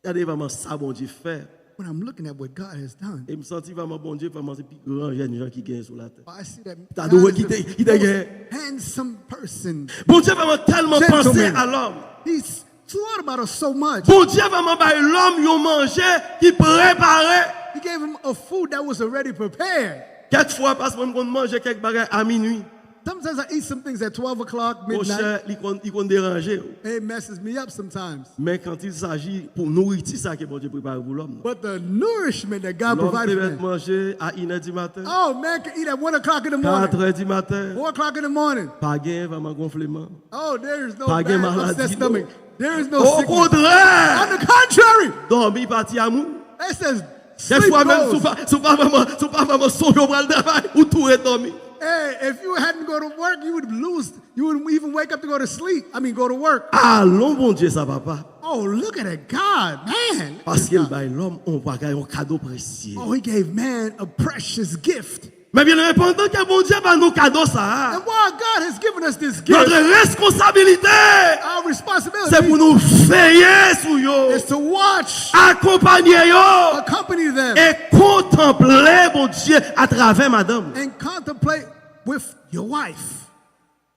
gade vrèman sa Bondye fè. When I'm looking at what God has done, E m santi vrèman Bondye vrèman se pi gran jènjan ki genyen sou latè. I see that T'as God dû is the quitter, quitter most hier. Handsome person. Bondye vrèman tèlman panse Gentleman. A lòm. He's thought about us so much. Bondye vrèman bay lòm yon manje ki prepare. He gave him a food that was already prepared. Kèk fwa, pas mwen m konn manje kèk bagay a minwi. Sometimes I eat some things at twelve o'clock, midnight. Monchè, li konn, li konn deranje w. It messes me up sometimes. Men quand il s'agit pou nouriti sa ke Bondye prepare pou lòm nan. But the nourishment that God Lòm provided te for mèt man. Manje a inè di maten, Oh, man can eat at one o'clock in the morning, katrè di maten, four o'clock in the morning. Pa gen vrèman gonfleman. Oh, there is no Pa gen bad maladi, upset non. stomach. There is no Au sickness. On contraire, the contrary, dòmi pa ti amoun. It says Kèk sleep fwa menm, si w goes. Pa, si w pa vrèman, si w pa vrèman sonje w pral travay, ou tou ret dòmi. Hey, if you hadn't go to work, you would lose. You wouldn't even wake up to go to sleep. I mean, go to work. Alon Bondye sa, papa. Oh, look at that God, man. Paske l bay lòm yon bagay, yon kado presye. Oh, he gave man a precious gift. Men byeneme, pandan ke Bondye ba nou kado sa a, And while God has given us this gift, notre responsabilité, our se responsibility pou nou veye sou yo, is to watch, akonpanye yo, accompany them, e kontanple Bondye atravè madanm. And contemplate with your wife.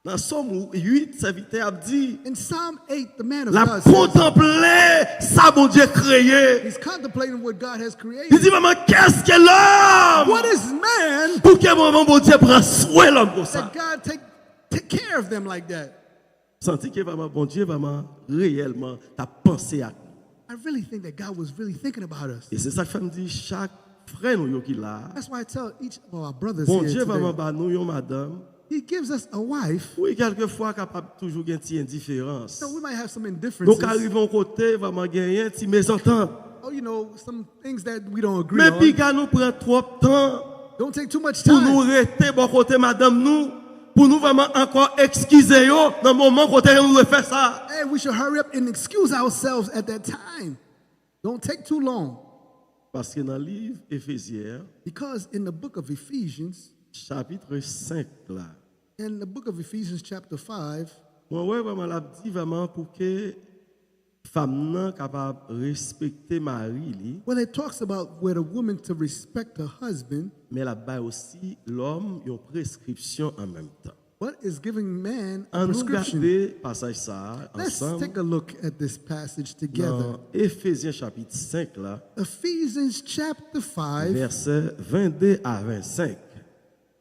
Nan Sòm uit, sèvitè ap di, In Psalm eight, the man of l ap God says, kontanple sa Bondye kreye. He's contemplating what God has Li created. Di, "Vrèman, qu'est-ce que l'homme?" What is man Pou ke vrèman Bondye pran swen lòm konsa. That God take, take care of them like that? Santi ke vrèman Bondye vrèman reyèlman t ap panse ak nou. I really think that God was really thinking about us. E se sa k fè m di chak frè nou yo ki la a, That's why I tell each of our brothers here Bondye vrèman today. Ba nou yon madanm. He gives us a wife. Wi, kèlkefwa kapab toujou gen ti endiferans. So we might have some Nou ka indifferences. Rive yon kote, vrèman genyen ti mezantant. Oh, you know, some things that we don't agree Men on. Piga nou pran twòp tan Don't take too much pou nou time. Rete bò kote madanm nou, pou nou vrèman ankò ekskize yo nan moman kote yo dwe fè sa. Hey, we should hurry up and excuse ourselves at that time. Don't take too long. Paske nan liv Efezyen, Because in the book of Ephesians, chapit senk la, in the book of Ephesians chapter five, mwen wè vrèman l ap di vrèman pou ke fanm nan kapab respekte mari li, well, it talks about where the woman to respect her husband, men l ap bay osi lòm yon preskripsyon an menm tan. But is giving man a An nou prescription. Gade pasaj sa a Let's ansanm take a look at this passage together. Nan Efezyen chapit senk la, Ephesians chapter five, vèsè vennde a vennsenk.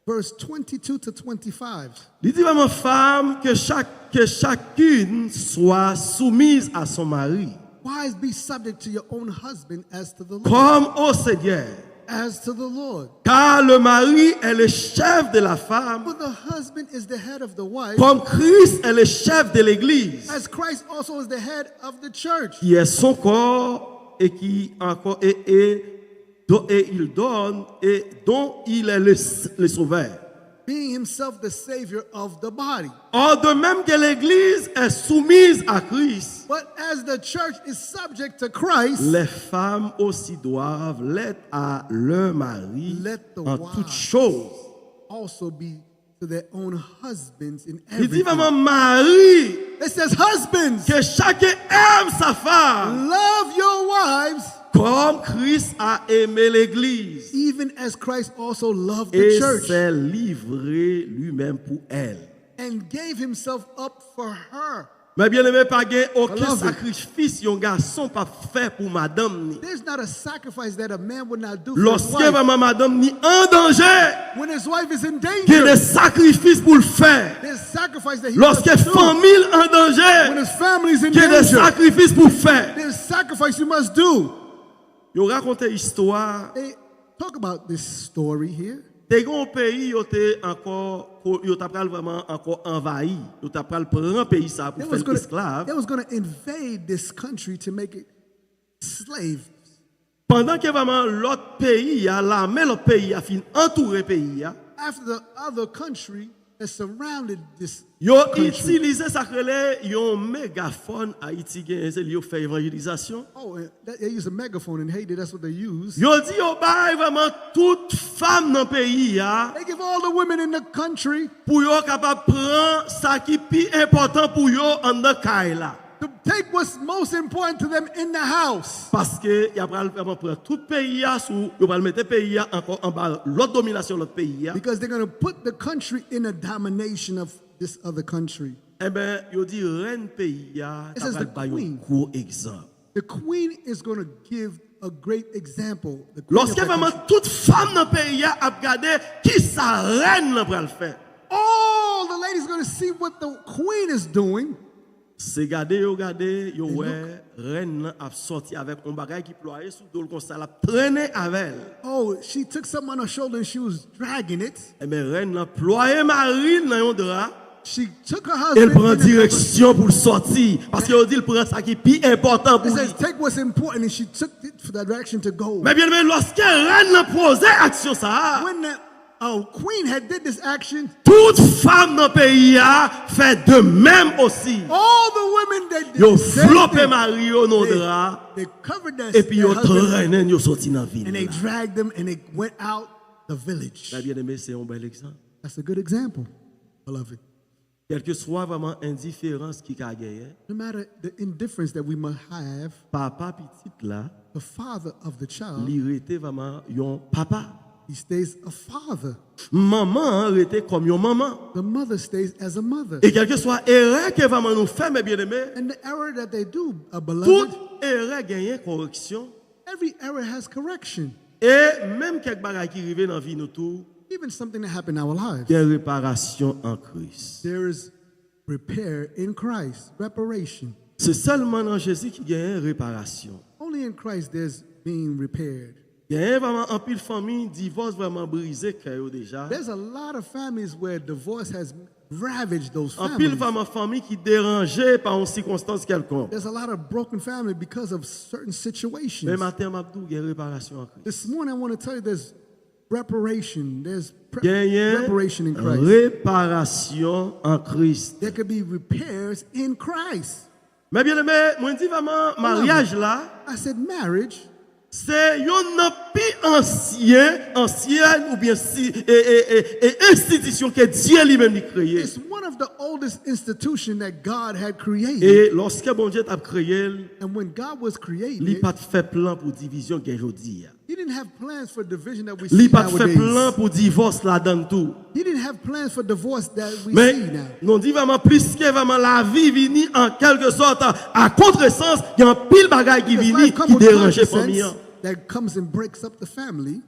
Verse twenty-two to twenty-five. Li di vrèman, fanm, ke chak, ke chacune soit soumise à son mari, Wives, be subject to your own husband as to the Lord. Comme au Seigneur. As to the Lord. Car le mari est le chef de la femme, For the husband is the head of the wife, comme Christ est le chef de l'Église, as Christ also is the head of the church, qui est son corps et qui encore et, et, dont- et il donne et dont il est le, le sauveur. being himself the Savior of the body. Or, de même que l'Église est soumise à Christ, But as the church is subject to Christ, les femmes aussi doivent l'être à leur mari Let the en wives toutes choses. Also be to their own husbands in Il dit everything. Vraiment, mari, It says, husbands, que chacun aime sa femme love your wives comme Christ a aimé l'Église even as Christ also loved the et church s'est livré lui-même pour elle. And gave himself up for her. Men byeneme, pa gen okenn Beloved. Sakrifis yon gason p ap fè pou madanm ni. There's not a sacrifice that a man would not do for his Lòske wife. Vrèman madanm ni an danje, When his wife is in gen danger, de sakrifis pou l fè. there's sacrifice that he Lòske must do. Fanmi l an danje, When his family is in gen de danger, sakrifis pou l fè. There's sacrifice you must do. Yo rakonte istwa. They talk about this story here. Te gen yon peyi yo te ankò, yo t ap pral vrèman ankò anvayi. Yo t ap pral pran peyi sa pou They fè was l gonna, esklav. They was gonna invade this country to make it slaves. Pandan ke vrèman lòt peyi a, lame lòt peyi a fin antoure peyi a, After the other country has surrounded this yo country. Itilize sa k rele yon megafòn. Ayiti genyen, se li yo fè evanjelizasyon. Oh, and that, they use a megaphone in Haiti. That's what they use. Yo di yo bay vrèman tout fanm nan peyi a They give all the women in the country pou yo kapab pran sa ki pi enpòtan pou yo anndan kay la. to take what's most important to them in the house. Paske y ap pral vrèman pran tout peyi a sou, yo pral mete peyi a ankò anba lòt dominasyon lòt peyi a. Because they're going to put the country in a domination of this other country. Enben, yo di rèn peyi a It ta says pral the bay yon queen. Gwo egzanp. The queen is going to give a great example. The queen of Lòske that vrèman country. Tout fanm nan peyi a ap gade ki sa rèn nan pral fè. All the ladies going to see what the queen is doing. Se gade yo gade, yo They wè rèn nan ap sòti avèk yon bagay ki plwaye sou do l konsa, l ap trennen avè l. Oh, she took something on her shoulder and she was dragging it. Enben, rèn nan plwaye mari l nan yon dra, She took her e l husband pran in another, direksyon pou l sòti. Paske yo di l pran sa ki pi enpòtan it pou li. Says, take what's important, and she took it for that direction to go. Men byeneme, lòske rèn nan poze aksyon sa a, When the uh, queen had did this action, tout fanm nan peyi a fè de menm osi. All the women, they did Yo the same flope thing. Mari yo nan They, dra, They covered their, epi their yo husband trennen yo soti nan vil And they la. Dragged them and they went out the village. Men byeneme, se yon bèl egzanp. That's a good example, beloved. Kèlkeswa vrèman endiferans ki ka genyen, No matter the indifference that we might have, papa pitit la, the father of the child, li rete vrèman yon papa. He stays a father. Manman an rete kòm yon manman. The mother stays as a mother. E kèlkeswa erè ke vrèman nou fè, men byeneme, And the error that they do, uh, beloved, tout erè genyen koreksyon. Every error has correction. E menm kèk bagay ki rive nan vi nou tou, Even something that happened in our lives, gen reparasyon an Kris. There is repair in Christ, reparation. Se sèlman nan Jezi ki genyen reparasyon. Only in Christ there's being repaired. Genyen vrèman anpil fanmi, divòs vrèman brize kè yo deja. There's a lot of families where divorce has ravaged those Anpil families. Vrèman fanmi ki deranje pa yon sikonstans kèlkonk. There's a lot of broken family because of certain situations. Men maten an, m ap di w, gen reparasyon an Kris. This morning I want to tell you there's reparation. There's pre- Genyen reparation in Christ. Reparasyon an Kris. There could be repairs in Christ. Men byeneme, mwen di vrèman, maryaj la, I said marriage se yonn nan pi ansyen, ansyèn oubyen si, e, e, e, e enstitisyon ke Dye li menm li kreye. Is one of the oldest institution that God had created. E lòske Bondye t ap kreye l, And when God was creating li it, pa t fè plan pou divizyon gen jodi a. He didn't have plans for division that we Li see pa t fè nowadays. Plan pou divòs ladan l tou. He didn't have plans for divorce that we see Men, now. Nou di vrèman, plis ke vrèman lavi vini, an kèlke sòt, a kontresans, gen anpil bagay ki Because vini life comes ki with deranje fanmi consequences an. That comes and breaks up the family.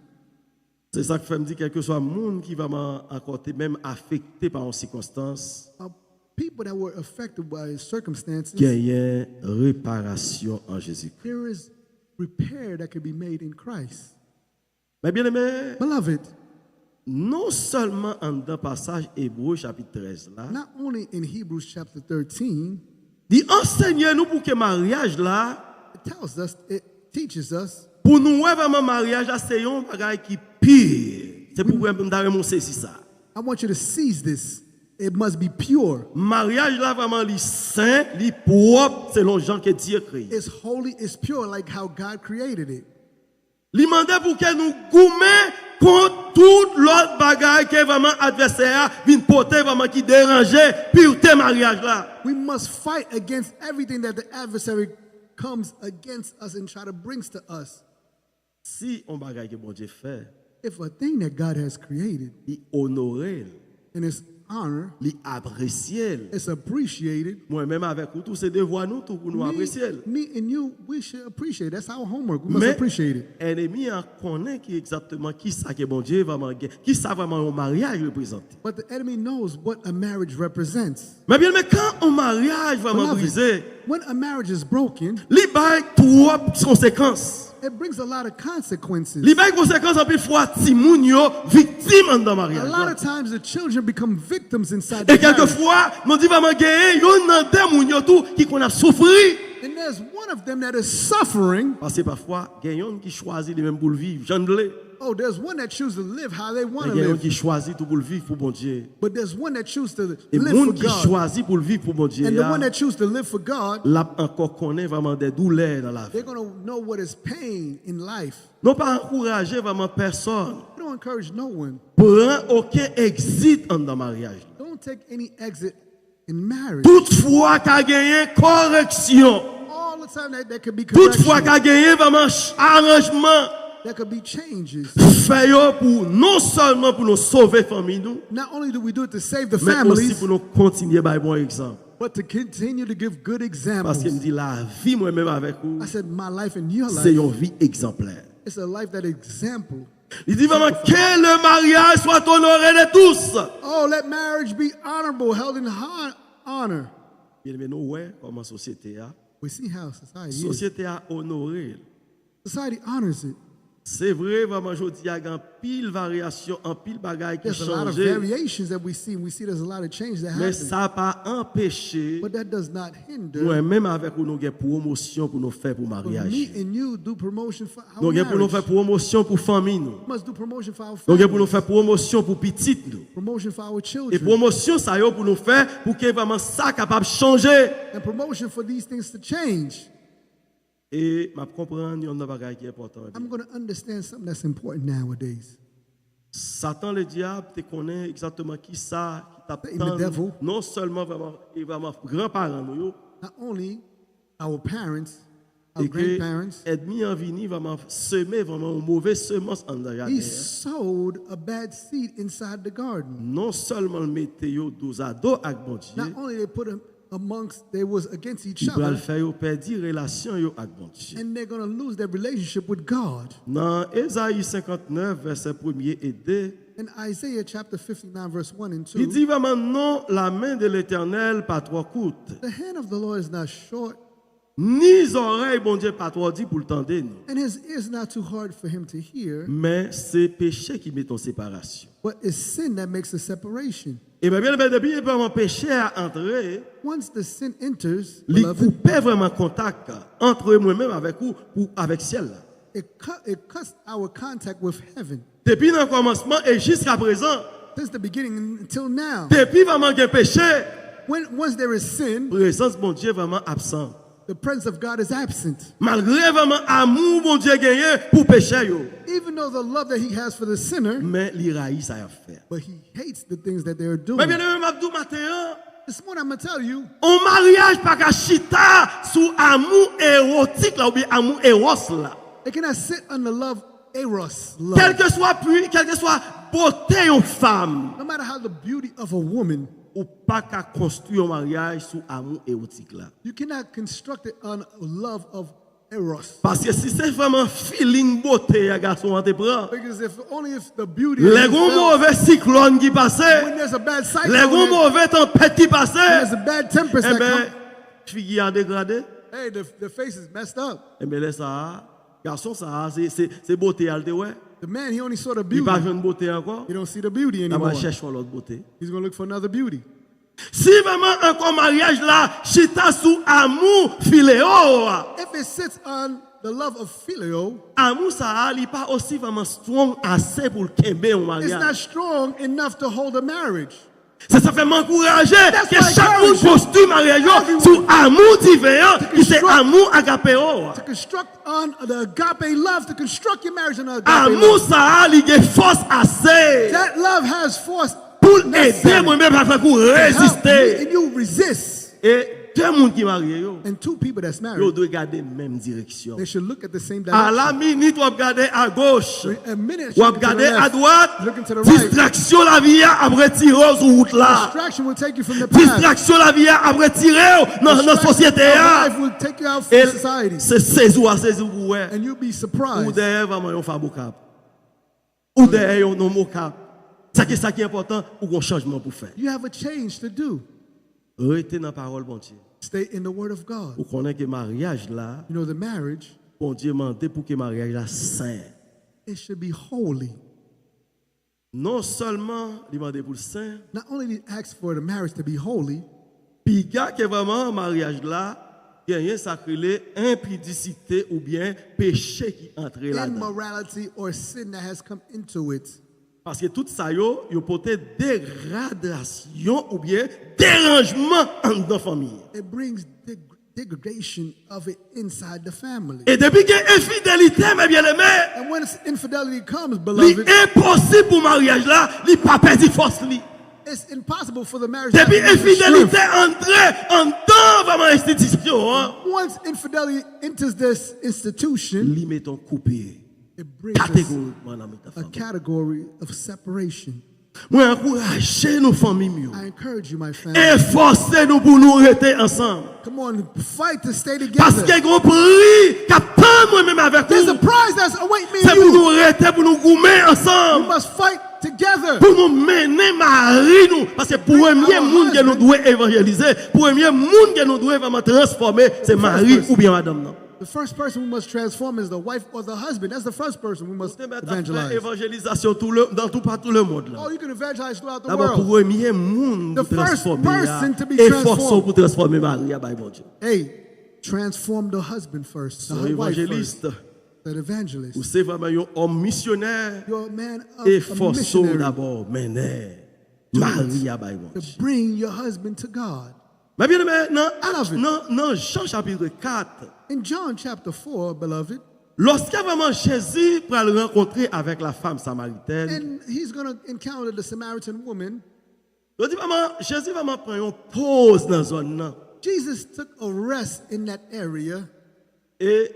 Se sa k fè m di, kèlkeswa moun ki vrèman ankò te menm afekte pa yon sikonstans, Uh, people that were affected by circumstances, genyen reparasyon an Jezikri. There is repair that can be made in Christ. Men byeneme, Beloved, non sèlman anndan pasaj Ebre chapit trèz la, not only in Hebrews chapter thirteen, li ansenye nou pou ke maryaj la, it tells us, it teaches us pou nou wè vrèman maryaj la se yon bagay ki pi. Se pou m ta renmen w sezi sa. I want you to seize this. It must be pure. Maryaj la vrèman li sen, li pwòp selon jan ke Dye kreye. It's holy, it's pure, like how God created it. Li mande pou ke nou goumen kont tout lòt bagay ke vrèman advèsè a vin pote vrèman ki deranje pirte maryaj la. We must fight against everything that the adversary comes against us and try to brings to us. Si yon bagay ke Bondye fè, If a thing that God has created li onore l, and it's honor, li apresye l. It's appreciated. Mwen menm avèk ou tou, se devwa nou tou pou nou apresye l. Me and you, we should appreciate it. That's our homework. We must Men appreciate it. Ènmi an konnen ki egzakteman ki sa ke Bondye vrèman gen, ki sa vrèman yon maryaj reprezante. But the enemy knows what a marriage represents. Men byeneme, kan yon maryaj vrèman Beloved, brize, when a marriage is broken, li bay twòp konsekans. It brings a lot of consequences. Li bay konsekans anpil fwa timoun yo viktim anndan A maryaj lot la. Of times the children become victims inside E the marriage. Kèlkefwa, nou di vrèman genyen youn nan de moun yo tou ki konn ap soufri. And there's one of them that is suffering Paske pafwa, gen youn ki chwazi li menm pou l viv jan l vle. Oh, there's one that chooses to live how they want Men to gen youn live. Ki chwazi tou pou l viv pou Bondye. But there's one that chooses to E live moun for ki God. Chwazi pou l viv pou Bondye And the a, one that chooses to live for God, l ap ankò konnen vrèman de doulè nan lavi. They're going to know what is pain in life. Nou pa ankouraje vrèman pèsonn We don't encourage no one pran okenn egzit anndan maryaj la. Don't take any exit in marriage. Tout fwa ka genyen koreksyon. All the time that, that could be Tout fwa correction. Ka genyen vrèman ch- aranjman. That could be changes. Fè yo pou non sèlman pou nou sove fanmi nou, Not only do we do it to save the men osi families, Pou nou kontinye bay bon egzanp. But to continue to give good examples. Paske m di lavi mwen menm avèk ou, I said, my life and your se life, yon vi egzanplè. It's a life that example. Li di vrèman, que le mariage soit honoré de tous. Oh, let marriage be honorable, held in hon- honor. Byeneme, nou wè kòman sosyete a, We see how society is. Sosyete a onore l. Society honors it. Se vre, vrèman, jodi a gen anpil varyasyon, anpil bagay ki There's a lot of chanje. Variations that we see. We see there's a lot of change that Men happens. Sa pa anpeche But that does not hinder mwen menm avèk ou, nou gen pwomosyon pou nou fè pou for maryaj. Me and you do promotion for our Nou gen pou nou fè marriage. Pwomosyon pou fanmi nou. We must do promotion for our Nou gen pou nou families. Fè pwomosyon pou pitit nou. Promotion for our E children. Pwomosyon sa yo pou nou fè pou ke vrèman sa kapab chanje. And promotion for these things to change. E m ap konprann yon nan bagay ki enpòtan. I'm going to understand something that's important nowadays. Satan Ledyab te konnen egzakteman ki sa ki t ap Satan the tann devil. Non sèlman vrèman, e vrèman granparan nou yo, Not only our parents, our e ke grandparents, ènmi an vini vrèman seme vrèman yon move semans anndan he jaden an. Sowed a bad seed inside the garden. Non sèlman l mete yo dozado ak Bondye, Not only they put them amongst, they was against each li pral other, Fè yo pèdi relasyon yo ak Bondye. And they're going to lose their relationship with God. Nan Ezayi senkantnèf, vèsè premye e de, In Isaiah chapter fifty-nine, verse one and li two, di vrèman, non, la main de l'Éternel pas trop courte, the hand of the Lord is not short, ni zòrèy Bondye pa twò di pou l tande nou. And his ear is not too hard for him to hear, Men se peche ki mete yon separasyon. But it's sin that makes a separation. E byen, byen, depi vrèman peche a antre, Once the sin enters, li beloved, koupe vrèman kontak ant mwen menm avèk ou, ou avèk syèl la. It, cut, it cuts our contact with heaven. Depi nan kòmansman e jiska prezan, Since the beginning until now, depi vrèman gen peche, when, once there is sin, prezans Bondye vrèman absan. The presence of God is absent. Malgre vrèman amou Bondye genyen pou peche yo, Even though the love that he has for the sinner, men li rayi sa y ap fè. But he hates the things that they are doing. Men byeneme, m ap di w maten an, This morning I'm going to tell you, yon maryaj pa ka chita sou amou ewotik la oubyen amou eros la. It cannot sit on the love, eros love. Kèlkeswa pwi, kèlkeswa bote yon fanm, No matter how the beauty of a woman, ou pa ka konstwi yon maryaj sou amou ewotik la. You cannot construct it on love of eros. Paske si se vrèman feeling bote a gason an te pran, Because if only if the beauty lè is gon felt, move siklòn ki pase, when there's a bad cyclone, lè gon and move tanpèt ki pase, there's a bad tempest that enben, comes, figi a degrade. Hey, the, the face is messed up. Enben lè sa a, gason sa a, se, se, se bote a l te wè. The man, he only saw the Li pa beauty. Jwenn bote ankò. He don't see the beauty L ap al anymore. Chèche yon lòt bote. He's going to look for another beauty. Si vrèman ankò maryaj la chita sou amou fileo a, If it sits on The love of phileo Amou sa a, li pa osi vrèman strong ase pou l kenbe yon is not maryaj. Strong enough to hold a marriage. Se sa fè m ankouraje That's ke why I chak moun encourage you, konstwi maryaj yo everyone, sou amou diven an, to ki se construct- amou agapeo a. To construct on the agape love, to construct your marriage on the agape Amou love. Sa a, li gen fòs ase That love has force pou l ede necessary mwen menm avèk ou to help reziste. You, and you resist. E de moun ki marye yo, And two people that's yo married, dwe gade menm direksyon. They should look at the same A la direction. Minit, w ap gade a goch, A minute, w ap looking to the gade a left, dwat. Looking to the right. Distraksyon lavi a ap retire w sou wout la. Distraction will take you from the path. Distraksyon lavi a ap retire w nan nan Distraction sosyete of a. Life will take you out E from society. Se sezi w a sezi w pou wè. And you'll be Ou surprised. Dèyè vrèman yon fab okap. Ou dèyè yon nonm okap. Sa ki sa ki enpòtan, ou gon chanjman pou fè. You have a change to do. Rete nan pawòl Bondye. Stay in the word of God. Ou konnen ke maryaj la, You know, the marriage, Bondye mande pou ke maryaj la sen. It should be holy. Non sèlman li mande pou l sen, Not only did he ask for the marriage to be holy, piga ke vrèman maryaj la genyen sa k rele enpidisite oubyen peche ki antre ladan. Immorality or sin that has come into it. Paske tout sa yo, yo pote degradasyon oubyen deranjman anndan fanmi. It brings deg- degradation of it inside the family. E depi gen enfidelite, men byeneme, And when infidelity comes, li beloved, enposib pou maryaj la, li pa pèdi fòs li. It's impossible for the marriage Depi to have any enfidelite strength. Antre anndan vrèman enstitisyon an, Once infidelity enters this institution, li met yon koupe it brings us kategorikman nan mitan a fanmi. Category of separation. Mwen ankouraje nou fanmi m yo. I encourage you, my family. Efòse nou pou nou rete ansanm. Come on, fight to stay Paske together. Gon pri k ap tann mwen menm avèk There's a ou. Prize that's awaiting me Se and pou you. Nou rete, pou nou goumen We ansanm. Must fight together. Pou nou mennen mari nou. Paske premye moun ke nou dwe evanjelize, premye moun ke nou dwe vrèman transfòme, se mari oubyen madanm nan. The first person we must transform is the wife or the husband. That's the first person we must Te mèt ap fè evangelize. Evanjelizasyon tou le, nan tou patou le mond la. Oh, you can evangelize throughout the Dabò, world. Premye moun The pou first transfòme a, person to be efòse w transformed. Pou transfòme mari a bay Bondye. Hey, transform the husband first, the Yon wife first, evanjelist, that evangelist. Ou se vrèman yon òm misyonè. You're a man of a Efòse w missionary dabò mennen mari a bay to Bondye. Bring your husband to God. Men byeneme, nan, Beloved. Nan, nan Jan chapit kat, In John chapter four, beloved, lòske vrèman Jezi pral rankontre avèk la femme samaritaine, and he's going to encounter the Samaritan woman. Yo di vrèman, Jezi vrèman pran yon poz nan zòn nan. Jesus took a rest in that area. E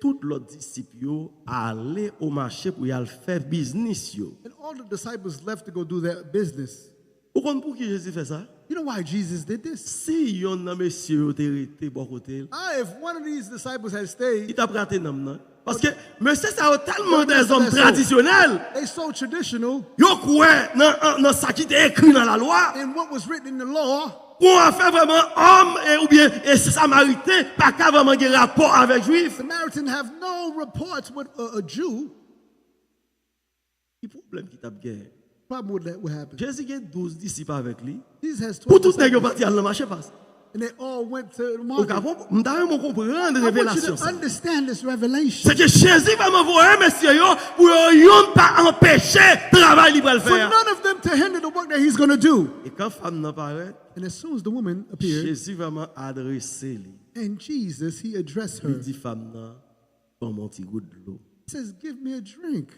tout lòt disip yo ale o mache pou y al fè biznis yo. And all the disciples left to go do their business. Ou konn pou ki Jezi fè sa? You know why Jesus did this? Si yonn nan mesye yo te rete bò kote l, Ah, if one of these disciples had stayed, li t ap rate nanm nan. Paske mesye sa yo tèlman Mesye dèzòm sa yo- tradisyonèl, They so traditional. Yo kwè nan, nan sa ki te ekri nan lalwa. In what was written in the law. Pou afè vrèman òm e, oubyen e Samariten pa ka vrèman gen rapò avèk Jwif. Samaritan have no reports with a, a Jew. Ki pwoblèm ki t ap gen? Problem would that would happen. Jezi gen douz disip avèk li. Jesus has Pou twelve tout nèg yo disciples. Pati al nan mache pas. And they all went to the Ou ka market. Konp- m ta renmen w konprann I want you revelasyon to sa. Understand this revelation. Se ke Jezi vrèman voye mesye yo pou yo yonn pa anpeche travay li pral For fè a. None of them to hinder the work that he's going to do. E kan fanm nan parèt, And as soon as the woman appeared, Jezi vrèman adrese li. And Jesus, he addressed Li her. Di fanm nan, ban mwen yon ti gout dlo. He says, give me a drink.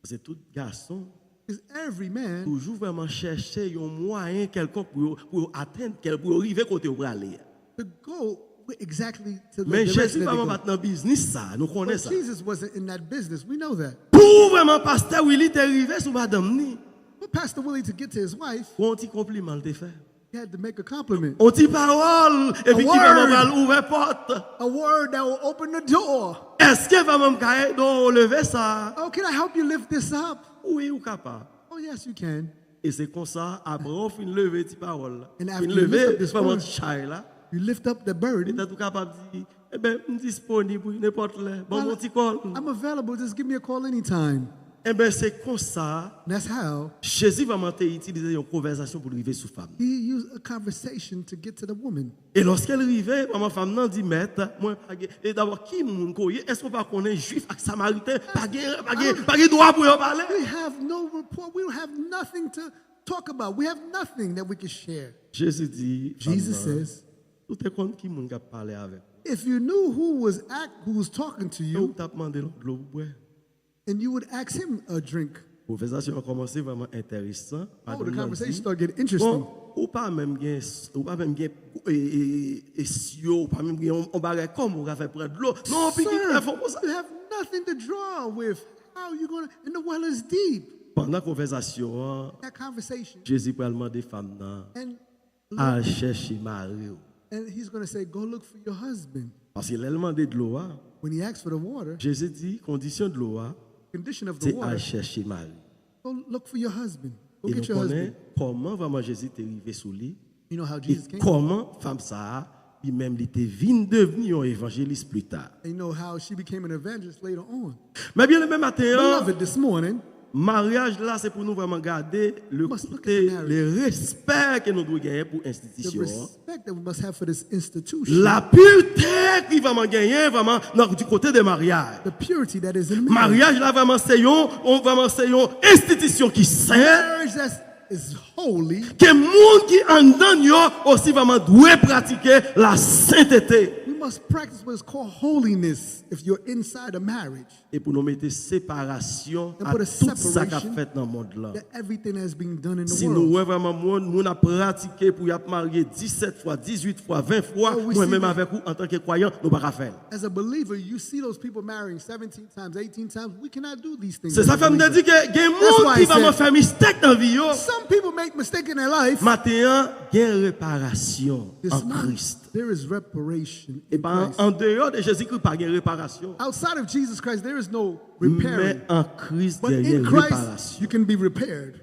Paske tout gason Because every man toujou vrèman chèche yon mwayen kèlkonk pou yo, pou yo atenn, kèl- pou yo rive kote yo prale a. To go exactly to the, Men the Jezi direction that they vrèman go. Pa t nan biznis sa, nou konnen But sa. Jesus wasn't in that business. We know that. Pou vrèman pastè Willy te rive sou madanm ni, But Pastor Willie, to get to his wife, yon ti konpliman l te fè. He had to make a compliment. Yon ti pawòl, epi ki Word. Vrèman pral ouvè pòt. A word that will open the door. Èske vrèman m ka ede w leve sa? Oh, can I help you lift this up? Wi, ou kapab. Oh, yes, you can. E se konsa, apre w fin leve ti pawòl la, And after fin you lift leve up this vrèman one, ti chay la, you lift up the burden. Petèt ou kapab di, enben, m disponib, wi, nenpòt lè. Ban mwen yon ti kòl. I'm available. Just give me a call anytime. Enben, se konsa And that's how Jezi vrèman te itilize yon konvèsasyon pou l rive sou fanm nan. he used a conversation to get to the woman. E lòske l rive, manman fanm nan di, Mèt, mwen pa gen. E dabò, ki moun ke w ye? Èske w pa konnen Jwif ak Samariten pa gen, pa gen, pa gen dwa pou yo pale? We have no report. We don't have nothing to talk about. We have nothing that we can share. Jezi di, fanm Jesus nan, says, ou te konn ki moun k ap pale avèk ou? If you knew who was act, who was talking to E ou you, t ap mande lòt dlo pou bwè? And you would ask him a drink. Konvèsasyon an kòmanse vrèman enteresan. Oh, the Madanm nan conversation di, started getting bon, interesting. Ou pa menm gen, ou pa menm gen e, e, e, e syo, ou pa menm gen yon, yon bagay kòman ou ka fè pran dlo. Non, pikin Sir, telefòn konsa. You have nothing to draw with. How you gonna? And the well is deep. Pandan konvèsasyon an, That conversation. Jezi pral mande fanm nan, And al chèche mari w. And he's gonna say, go look for your husband. Paske lè l mande dlo a, When he asks for the water, Jezi di, kondisyon dlo a, condition of the se al water, chèche mari. Go look for your husband. Go E nou get your konnen husband. Kòman vrèman Jezi te rive sou li. You know how E Jesus came. Kòman fanm sa a, li menm, li te vin devni yon evanjelis pli ta. And you know how she became an evangelist later on. Men byeneme, maten an, Beloved, this morning, maryaj la, se pou nou vrèman gade le Must look at kote, the marriage. Le respè ke nou dwe genyen pou The enstitisyon an. Respect that we must have for this institution. Lapirte ki vrèman genyen vrèman nan, di kote de maryaj. The purity that is in marriage. Maryaj la vrèman se yon, yon vrèman se yon enstitisyon ki sen. Marriage that is holy. Ke moun ki anndan yo osi vrèman dwe pratike la sentete. We must practice what is called holiness if you're inside a marriage. E pou nou mete separasyon And a put a tout sa k ap separation fèt nan mond lan. That everything has been done in the Si nou world. Wè vrèman moun, moun ap pratike pou y ap marye disèt fwa, dizuit fwa, ven fwa, Oh, we mwen see menm that. Avèk ou, antanke kwayan, nou pa ka fè l. As a believer, you see those people marrying seventeen times, eighteen times. We cannot do these things. Se sa fè m te di ke gen That's moun why ki I vrèman said- fè mistake nan vi yo. Some people make mistake in their life. Maten an, gen reparasyon This an morning, Kris. There is reparation E in pa Christ. An deyò de Jezikri, pa gen reparasyon. Outside of Jesus Christ, there is no Men repairing. an Kris, But gen in Christ, reparasyon. You can be repaired.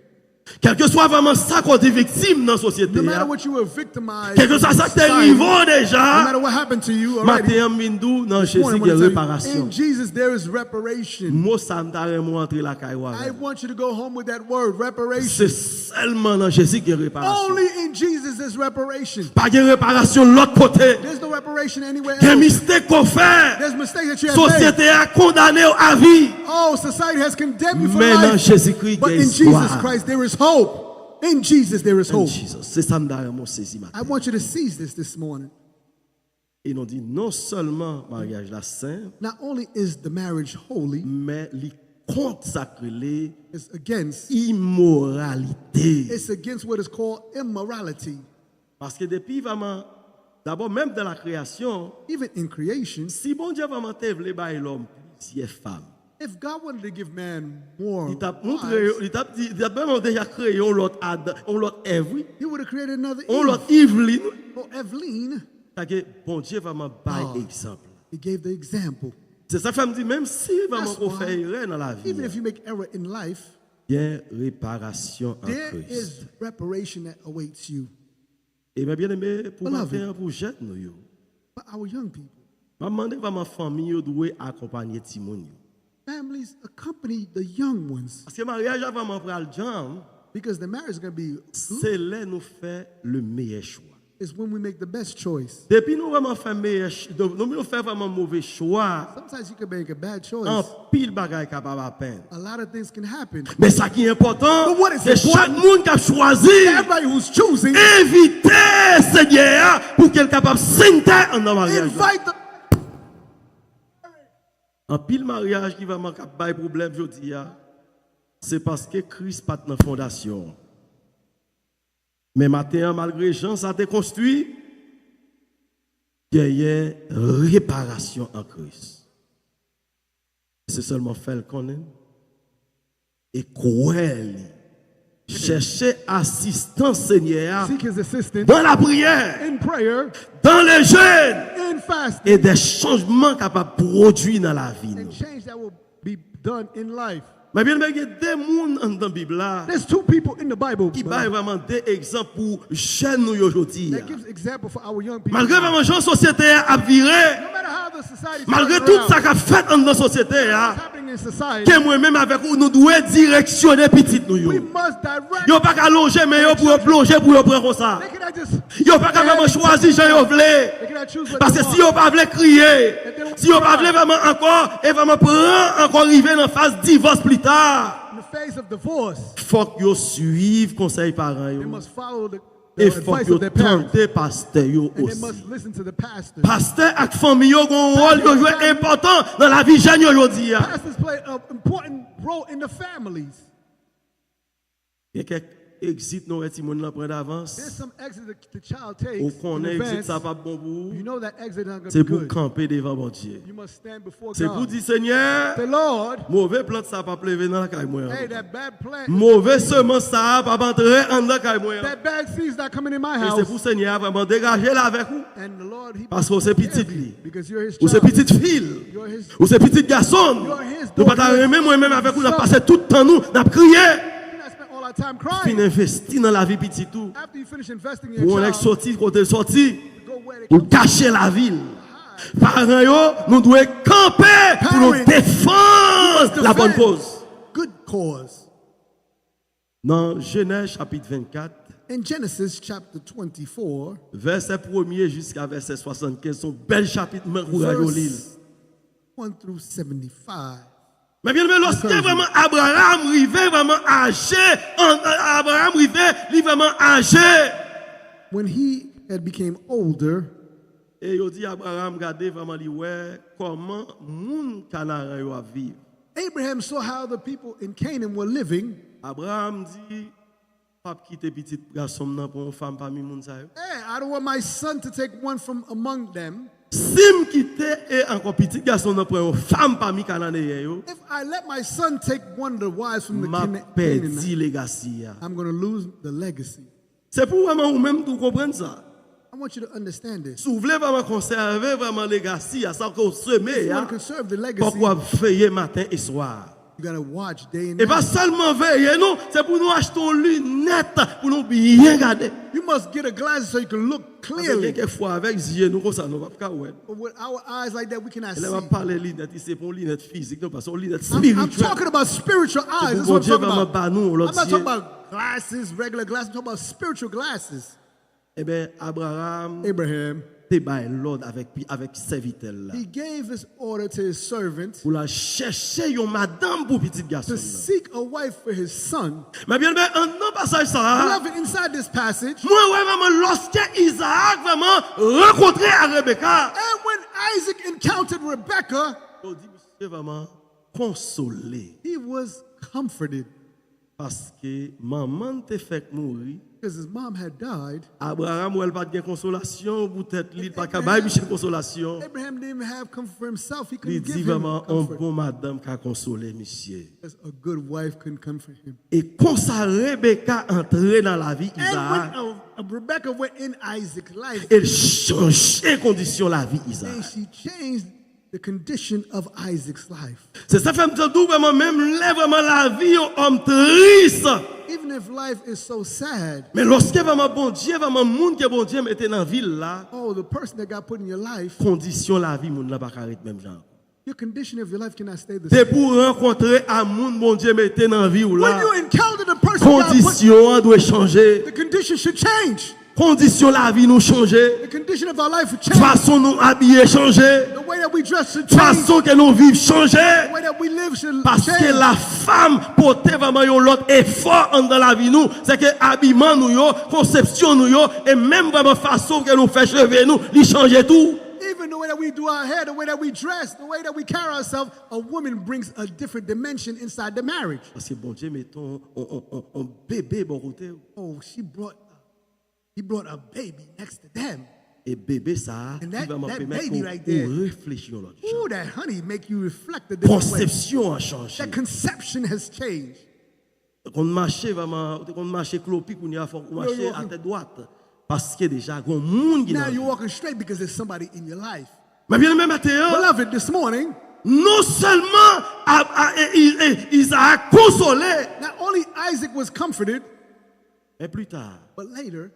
Kèlkeswa vrèman sa ke w te viktim nan No sosyete matter a, what you were victimized kèlkeswa in sa k te society, rive w deja, no matter what happened to you already, maten an m vin di w nan this morning Jezi I wanna gen tell you, reparasyon. In Jesus, there is reparation. Mo sa m ta renmen w antre lakay ou I avè l. Want you to go home with that word, Se reparation. Sèlman nan Jezi gen reparasyon. Only in Jesus is reparation. Pa gen reparasyon lòt kote. There's no reparation anywhere Gen else. Mistake ke w fè. There's mistakes that you have made. Sosyete a kondane w avi. Oh, society has condemned you for Men nan life. Jezikri But gen in Jesus espwa. Christ, there is hope. In Jesus, there is In hope. Jesus. Se sa m ta renmen w sezi I maten. Want you to seize this this morning. E nou di non sèlman maryaj la sen, Not only is the marriage holy, men li kont sa k rele it's against imoralite. It's against what is called immorality. Paske depi vrèman, dabò, menm dan la kreyasyon, Even in creation, si Bondye vrèman te vle bay lòm plizyè fanm, if God wanted to give man more li t ap montre yo, wives, li t ap di, li t ap menm deja kreye yon lòt Adan, yon lòt Èv, wi. He would have created another Yon Eve lòt Evelyn, wi. Or Evelyn. Sa ke Bondye vrèman bay God. Egzanp. He gave the example. Se sa k fè m di, menm si vrèman That's ou fè why, erè nan lavi, Even if you make error in life, gen reparasyon an there Kris. Is reparation that awaits you. E men byeneme, pou Beloved. Maten an, pou jèn nou yo, But our young people, m ap mande vrèman fanmi yo dwe akonpanye timoun yo. Families accompany the young ones. Paske maryaj la vrèman pral djanm, Because the marriage is going to be se lè nou fè le meyè chwa. Is when we make the best choice. Depi nou vrèman fè meyè ch-, depi nou fè vrèman move chwa, Sometimes you can make a bad choice. Anpil bagay kapab happen. A lot of things can happen. Men sa ki enpòtan, But what is se chak important, moun k ap chwazi Everybody who's choosing, envite Senyè a pou ke l kapab sentè anndan maryaj la. Invite the Anpil maryaj ki vrèman k ap bay pwoblèm jodi a, se paske Kris pa t nan fondasyon an. Men maten an, malgre jan sa te konstwi, genyen reparasyon an Kris. Se sèlman fè l konnen e kwè li. Chèche asistans Senyè a Seek his assistance dans la prière, in prayer, dans le jeûne in et fasting, des changements kapab pwodui nan lavi and nou. Change that will be done in life. Men byeneme, gen de moun anndan Bib la There's two people in the Bible ki bay vrèman de egzanp pou jèn nou yo jodi a. That gives example for our young people. Malgre vrèman jan sosyete a ap vire, No matter how the society malgre tout sa k ap fèt anndan sosyete a, happening in society, ke mwen menm avèk ou, nou dwe direksyone pitit nou yo. We must direct Yo pa ka lonje men yo pou yo plonje, pou yo pran konsa. They cannot just Yo pa ka vrèman chwazi jan yo vle. They cannot choose what Paske they si yo pa vle kriye, si yo pa vle vrèman ankò, e vrèman pran ankò rive nan faz divòs pli ta. In the phase of divorce, Fòk yo swiv konsèy paran they yo. must follow the, E the fòk advice yo of their parents. Tande pastè yo And they osi. Must listen to the pastor. Pastè ak fanmi yo gen yon wòl yo jwe enpòtan nan lavi jèn yo jodi a. Pastors play an important role in the families. Gen kèk egzit nou wè timoun nan pran davans. There's some exit the, the child takes. Ou konnen in egzit advance. Sa p ap bon pou ou. You know that exit not going to Se be pou good. Kanpe devan Bondye. You must stand before Se pou God. Di, Senyè, Say, Lord, move plant sa p ap leve nan lakay mwen hey, an. That bad plant, Move semans sa a p ap antre anndan kay mwen an. That bad seed's not coming in my E house. Se pou Senyè a vrèman degaje l avèk ou. And the Lord, he Paske ou se pitit li. Because you're his Ou se child. Pitit fi l. You're his Ou se pitit gason l. You're his Nou pa ta daughter. Renmen mwen menm avèk ou n ap pase tout tan nou n ap kriye. You're not spend all our time Fin crying. Envesti nan lavi pitit ou. After you finish investing in Pou your yon nèg child, Soti kote l soti. Go where they Ou come kache lavi l. Paran yo, nou dwe kanpe pou nou Parents, defann must la bonne defend cause. Good cause. Nan Jenèz chapit vennkat, In Genesis chapter twenty-four, vèsè premye jiska vèsè swasannkenz, se yon bèl chapit, mwen ankouraje w li l. Verse one through seventy-five. Men byeneme, lòske vrèman Abraham rive vrèman aje, an- Abraham rive, li vrèman aje. When he had became older, E yo di Abraham gade vrèman li wè kòman moun Kanaran yo ap viv. Abraham saw how the people in Canaan were living. Abraham di, "M p ap kite pitit gason m nan pran yon fanm pami moun sa yo. Hey, I don't want my son to take one from among them. Si m kite e ankò pitit gason m nan pran yon fanm pami Kananeyen yo, If I let my son take one of the wives from the m ap Cana- pèdi Canaanite, legasi a." I'm going to lose the legacy. Se pou vrèman ou menm tou konprann sa. I want you to understand this. Si w vle vrèman konsève vrèman legasi a, sa ke w seme If you a, want to conserve the fòk legacy, w ap veye maten e swa. You got to watch day and E pa night. Sèlman veye, non, se pou nou achte yon linèt pou nou byen gade. You must get a glasses so you can look Paske clearly. Gen kèk fwa avèk zye nou konsa, nou p ap ka wè. But with our eyes like that, we cannot E lè m ap see. Pale linèt, se pa yon linèt fizik, non, paske yon linèt I'm, I'm espirityèl. talking about spiritual eyes. Se That's pou what I'm Bondye talking vrèman about. Ba nou yon I'm lòt not talking zye. About glasses, regular glasses. I'm talking about spiritual glasses. Ebyen, Abraham Abraham, te bay lòd avèk, pi- avèk sèvitè l la. He gave this order to his servant Pou l al chèche yon madanm pou pitit gason to l nan. Seek a wife for his son. Men byeneme, anndan pasaj sa a, Beloved, inside this passage, mwen wè vrèman lòske Izaak vrèman rankontre ak Rebeka, and when Isaac encountered Rebekah, yo di misye vrèman konsole. He was comforted Paske manman l te fèk mouri. Because his mom had died. Abraham wè l pa t gen konsolasyon pou tèt li, l pa t ka bay misye konsolasyon. Abraham didn't even have comfort for himself. He Li couldn't di give him vrèman yon comfort. Bon madanm ka konsole misye. Yes, a good wife couldn't comfort him. E konsa Rebeka antre nan lavi Izaak. And when uh, Rebecca went in Isaac's life, E l chanje kondisyon lavi Izaak. And she changed the condition of Isaac's life. Se sa fè m di w vrèman, menm lè vrèman lavi yon òm tris. Even if life is so sad, Men lòske vrèman Bondye, vrèman moun ke Bondye mete nan vi l la, oh, the person that God put in your life, kondisyon lavi moun nan pa ka ret menm jan. Your condition of your life cannot stay the same. Depi w rankontre a moun Bondye mete nan vi w la, When you encounter the person God put, kondisyon an dwe chanje. The condition should change. Kondisyon lavi nou chanje. The condition of our life should change. Fason nou abiye chanje. The way that we dress should change. Fason ke nou viv chanje. The way that we live should Paske change. Lafam pote vrèman yon lòt efò anndan lavi nou. Se ke abiman nou yo, konsepsyon nou yo, e menm vrèman fason ke nou fè cheve nou, li chanje tou. Even the way that we do our hair, the way that we dress, the way that we carry ourselves, a woman brings a different dimension inside the marriage. Paske Bondye mete yon, yon, yon, yon, yon bebe bò kote w. Oh, she brought, he brought a baby next to them. E bebe sa a, And ki that, vrèman that pèmèt baby ke right there, ou reflechi yon lòt jan. Ooh, that honey make you reflect a different way. Konsepsyon an chanje. That conception has changed. Ou te konn mache vrèman, ou te konn mache klopi, kounye a fòk ou No, mache you're atè dwat. Paske deja, gen yon moun ki Now nan you're vi. Walking straight because there's somebody in your life. Men byeneme, maten an, Beloved, this morning, Non sèlman a, a, e, e, e, Izaak konsole, Not only Isaac was comforted, men pli ta, but later,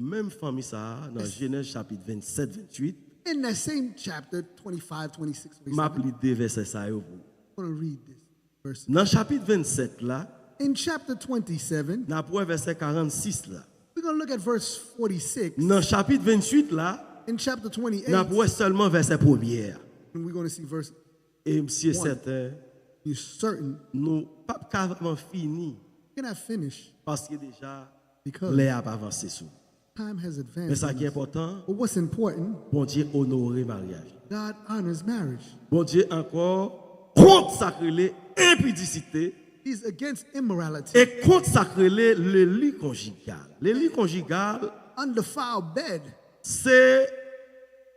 menm fanmi sa a, nan Jenèz chapit vennsèt, venntuit, in that same chapter twenty-five, twenty-six, m ap twenty-seven, li de vèsè sa yo pou ou. I'm going to read this verse. Nan chapit vennsèt la, In chapter twenty-seven, n ap wè vèsè karannsis la. We're going to look at verse forty-six. Nan chapit venntuit la, In chapter twenty-eight, n ap wè sèlman vèsè premye a. And we're going to see verse. E m si e sèten, You're certain nou p ap ka vrèman fini, you're not finished paske deja because lè a ap avanse sou. Time has Men advanced. sa On ki this. enpòtan, But what's important, Bondye onore maryaj. God honors marriage. Bondye ankò kont sa k rele enpidisite He's against immorality. E kont sa k rele leli konjigal. Leli konjigal, Undefiled bed se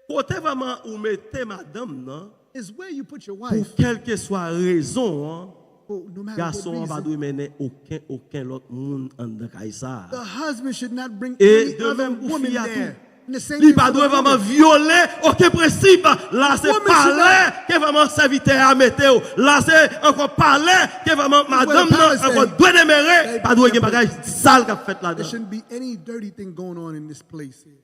kote vrèman ou mete madanm nan, is where you put your pou wife. Kèlkeswa rezon an, For no matter gason what an pa reason, dwe mennen oken, oken lòt moun anndan kay sa a. The husband should not bring E any de other menm pou woman fi a tou. there. And the same Li thing pa for the dwe vrèman woman. Vyole oken prensip. La se Woman should palè ke vrèman sèvitè a mete w. La se ankò palè ke vrèman madanm nan palace ankò is. Dwe demere. They Pa dwe gen palace. Bagay sal k ap fèt There ladan. Shouldn't be any dirty thing going on in this place here.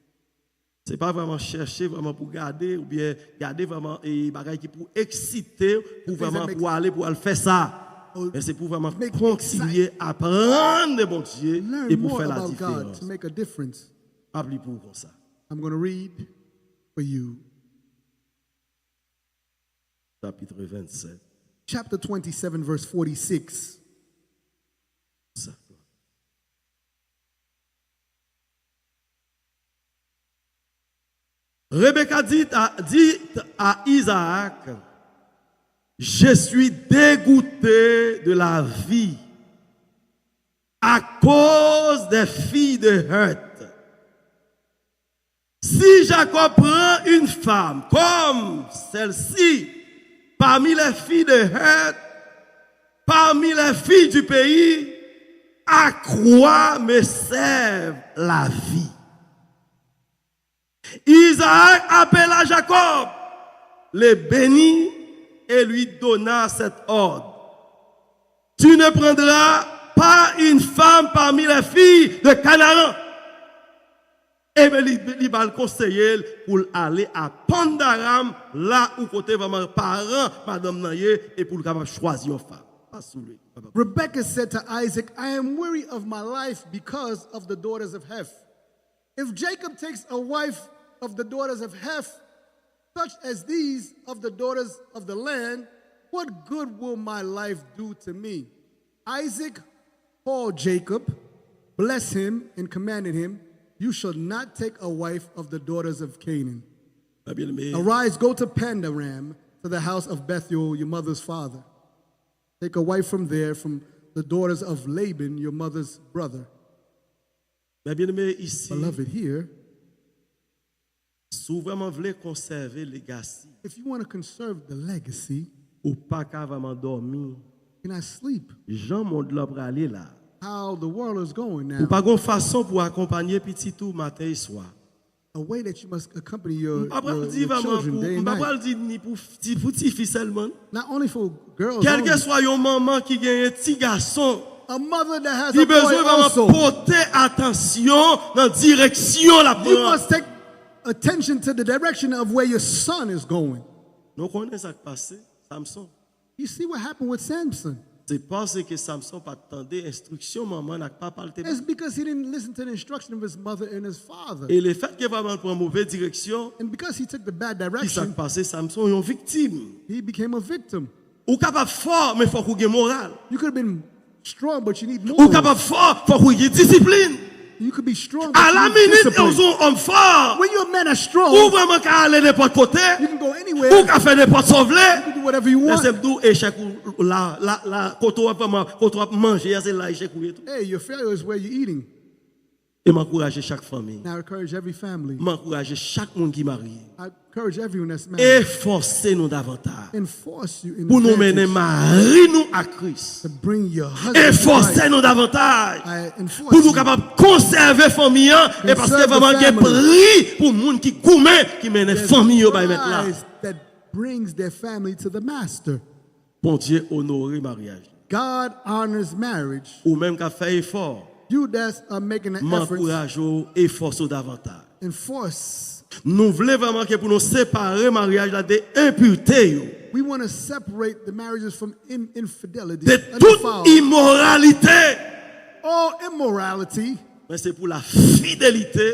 Se pa vrèman chèche vrèman pou gade oubyen gade vrèman e bagay ki pou eksite w, pou Things that vrèman make- pou ale pou al fè sa. Oh, Men se pou vrèman make you kontinye aprann de Bondye Learn e pou more fè la about God diferans. To make a difference. M ap li pou w konsa. I'm going to read for you Chapitre vennsèt. Chapter twenty-seven, verse forty-six. Rebecca dit à, dit à Isaac, je suis dégoûtée de la vie à cause des filles de Heth. Si Jacob prend une femme comme celle-ci parmi les filles de Heth, parmi les filles du pays, à quoi me sert la vie? Isaac appela Jacob, le bénit et lui donna cet ordre. Tu ne prendras pas une femme parmi les filles de Canaan. Ebyen, li, li ba l konseye l pou l ale a Pandaram, la ou kote vrèman paran madanm nan ye, e pou l kapab chwazi yon fanm. Pa sou li. Rebekah said to Isaac, I am weary of my life because of the daughters of Heth. If Jacob takes a wife of the daughters of Heth, such as these of the daughters of the land, what good will my life do to me? Isaac called Jacob, blessed him, and commanded him, You shall not take a wife of the daughters of Canaan. Mwen byeneme, Arise, go to Pandaram, to the house of Bethuel, your mother's father. Take a wife from there, from the daughters of Laban, your mother's brother. Mwen byeneme, isi, Beloved, here, si w vrèman vle konsève legasi, if you want to conserve the legacy, ou pa ka vrèman dòmi. you cannot sleep. Jan mond lan prale la, How the world is going ou now. Pa gen fason pou akonpanye pitit ou maten e swa. A way that you must accompany your, M pa pral your, di your vrèman children pou, day m and pa night. Pral di ni pou ti, pou ti fi sèlman. Not only for girls, Kèlkeswa only. Yon manman ki genyen ti gason, A mother that has li a boy bezwen vrèman also. Pote atansyon nan direksyon l ap You pran. Must take attention to the direction of where your son is going. Nou konnen sa k pase Samson. You see what happened with Samson? Se paske Samson pa t tande enstriksyon manman l ak papa l te It's bay. Because he didn't listen to the instruction of his mother and his father. E lefètke vrèman l pran move direksyon, And because he took the bad ki sa k direction, Pase? Samson yon viktim. He became a victim. Ou kapab fò, men fòk ou gen moral. You could have been strong, but you need Ou more. Kapab fò, fòk ou gen disiplin. You could be strong, A la but you need minit, ou discipline. Yon òm fò. When you're a man that's strong, Ou vrèman ka ale nenpòt kote. You can go anywhere. Ou ka fè nenpòt sa w vle. You can do whatever you want. Lè se m di w echèk ou la, la, la, kote w ap vrèman, kote w ap manje a, se la echèk ou ye tou. Hey, your failure is where you're eating. E m ankouraje chak fanmi. Now encourage every family. M ankouraje chak moun ki marye. I encourage everyone that's married. Efòse nou davantaj Enforce you in pou nou advantage mennen mari nou a Kris. To bring your husband to Efòse Christ. Nou davantaj I enforce pou nou you. Kapab konsève fanmi an. E paske Conserve the vrèman gen family. Pri pou moun ki goumen, ki mennen There's fanmi yo bay mèt la. Prize that brings their family to the master. Bondye onore maryaj. God honors marriage. Ou menm k ap fè efò, You that are making an m effort, ankouraje w, efòse w davantaj. Enforce. Nou vle vrèman ke pou nou separe maryaj la de enpirite yo, We want to separate the marriages from in- infidelity, de undefiled, tout imoralite. All immorality, Men se pou lafidelite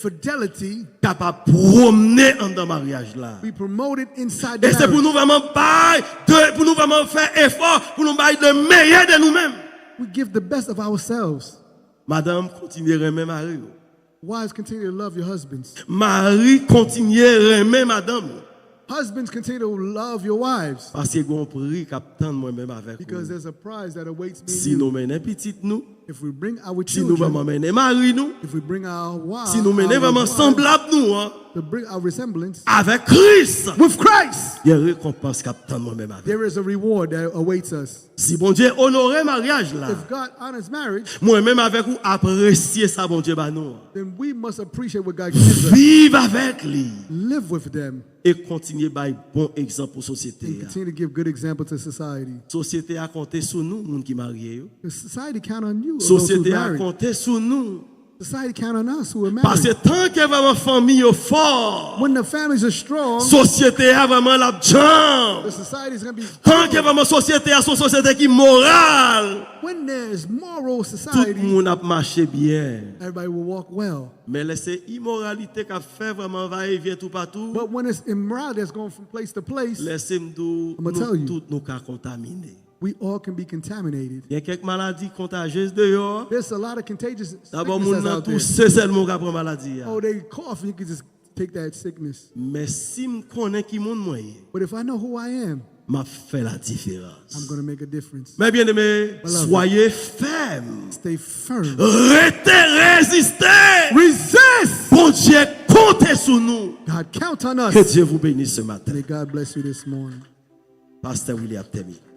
fidelity, kapab pwomne anndan maryaj la. Be promoted inside the E se pou marriage. Nou vrèman bay, de, pou nou vrèman fè efò, pou nou bay de meyè de nou menm. We give the best of ourselves. Madanm, kontinye renmen mari w. Wives, continue to love your husbands. Mari, kontinye renmen madanm ou. Husbands, continue to love your wives. Paske gen yon pri k ap tann mwen menm avèk Because ou. There's a prize that awaits me Si and nou you. Mennen pitit nou, If we bring our si nou children, vrèman mennen mari nou, if we bring our wives, si nou mennen our vrèman wives, sanblab nou an, to bring our resemblance avèk Kris, with Christ, gen rekonpans k ap tann mwen menm avèk. There is a reward that awaits us. Si Bondye onore maryaj la, If God honors marriage, mwen menm avèk ou apresye sa Bondye ba nou an. Then we must appreciate what God gives us. Viv avèk li Live with them e kontinye bay bon egzanp pou sosyete and a. Continue to give good example to society. Sosyete a konte sou nou, moun ki marye yo. The society count on you. Those who Sosyete a married. Konte sou nou. Society count on us who are married. Paske tan ke vrèman fanmi yo fò, When the families are strong, sosyete a vrèman l ap djanm. The society is going to be Tan ke vrèman sosyete a se yon sosyete ki moral, When there's moral tout society, Moun ap mache byen. Everybody will walk well. Men lè se imoralite k ap fè vrèman vayevyen toupatou, But when it's immorality that's going from place to place, lè se m di w, I'ma tell nou you. Tout nou ka kontamine. We all can be contaminated. Gen kèk maladi kontajyez deyò. There's a lot of contagious Dabò, sickness moun that's nan out there. Touse sèlman ou ka pran maladi a. Oh, they cough, you can just take that sickness. Men si m konnen ki moun mwen ye, But if I know who I am, m ap fè ladiferans. I'm going to make a difference. Men byeneme, Beloved. Soyez ferme. Stay firm. Rete reziste. Resist. Bondye konte sou nou. God, count on us. Que Dieu vous bénisse ce matin. May God bless you this morning. Pastè Willy ap tèmine.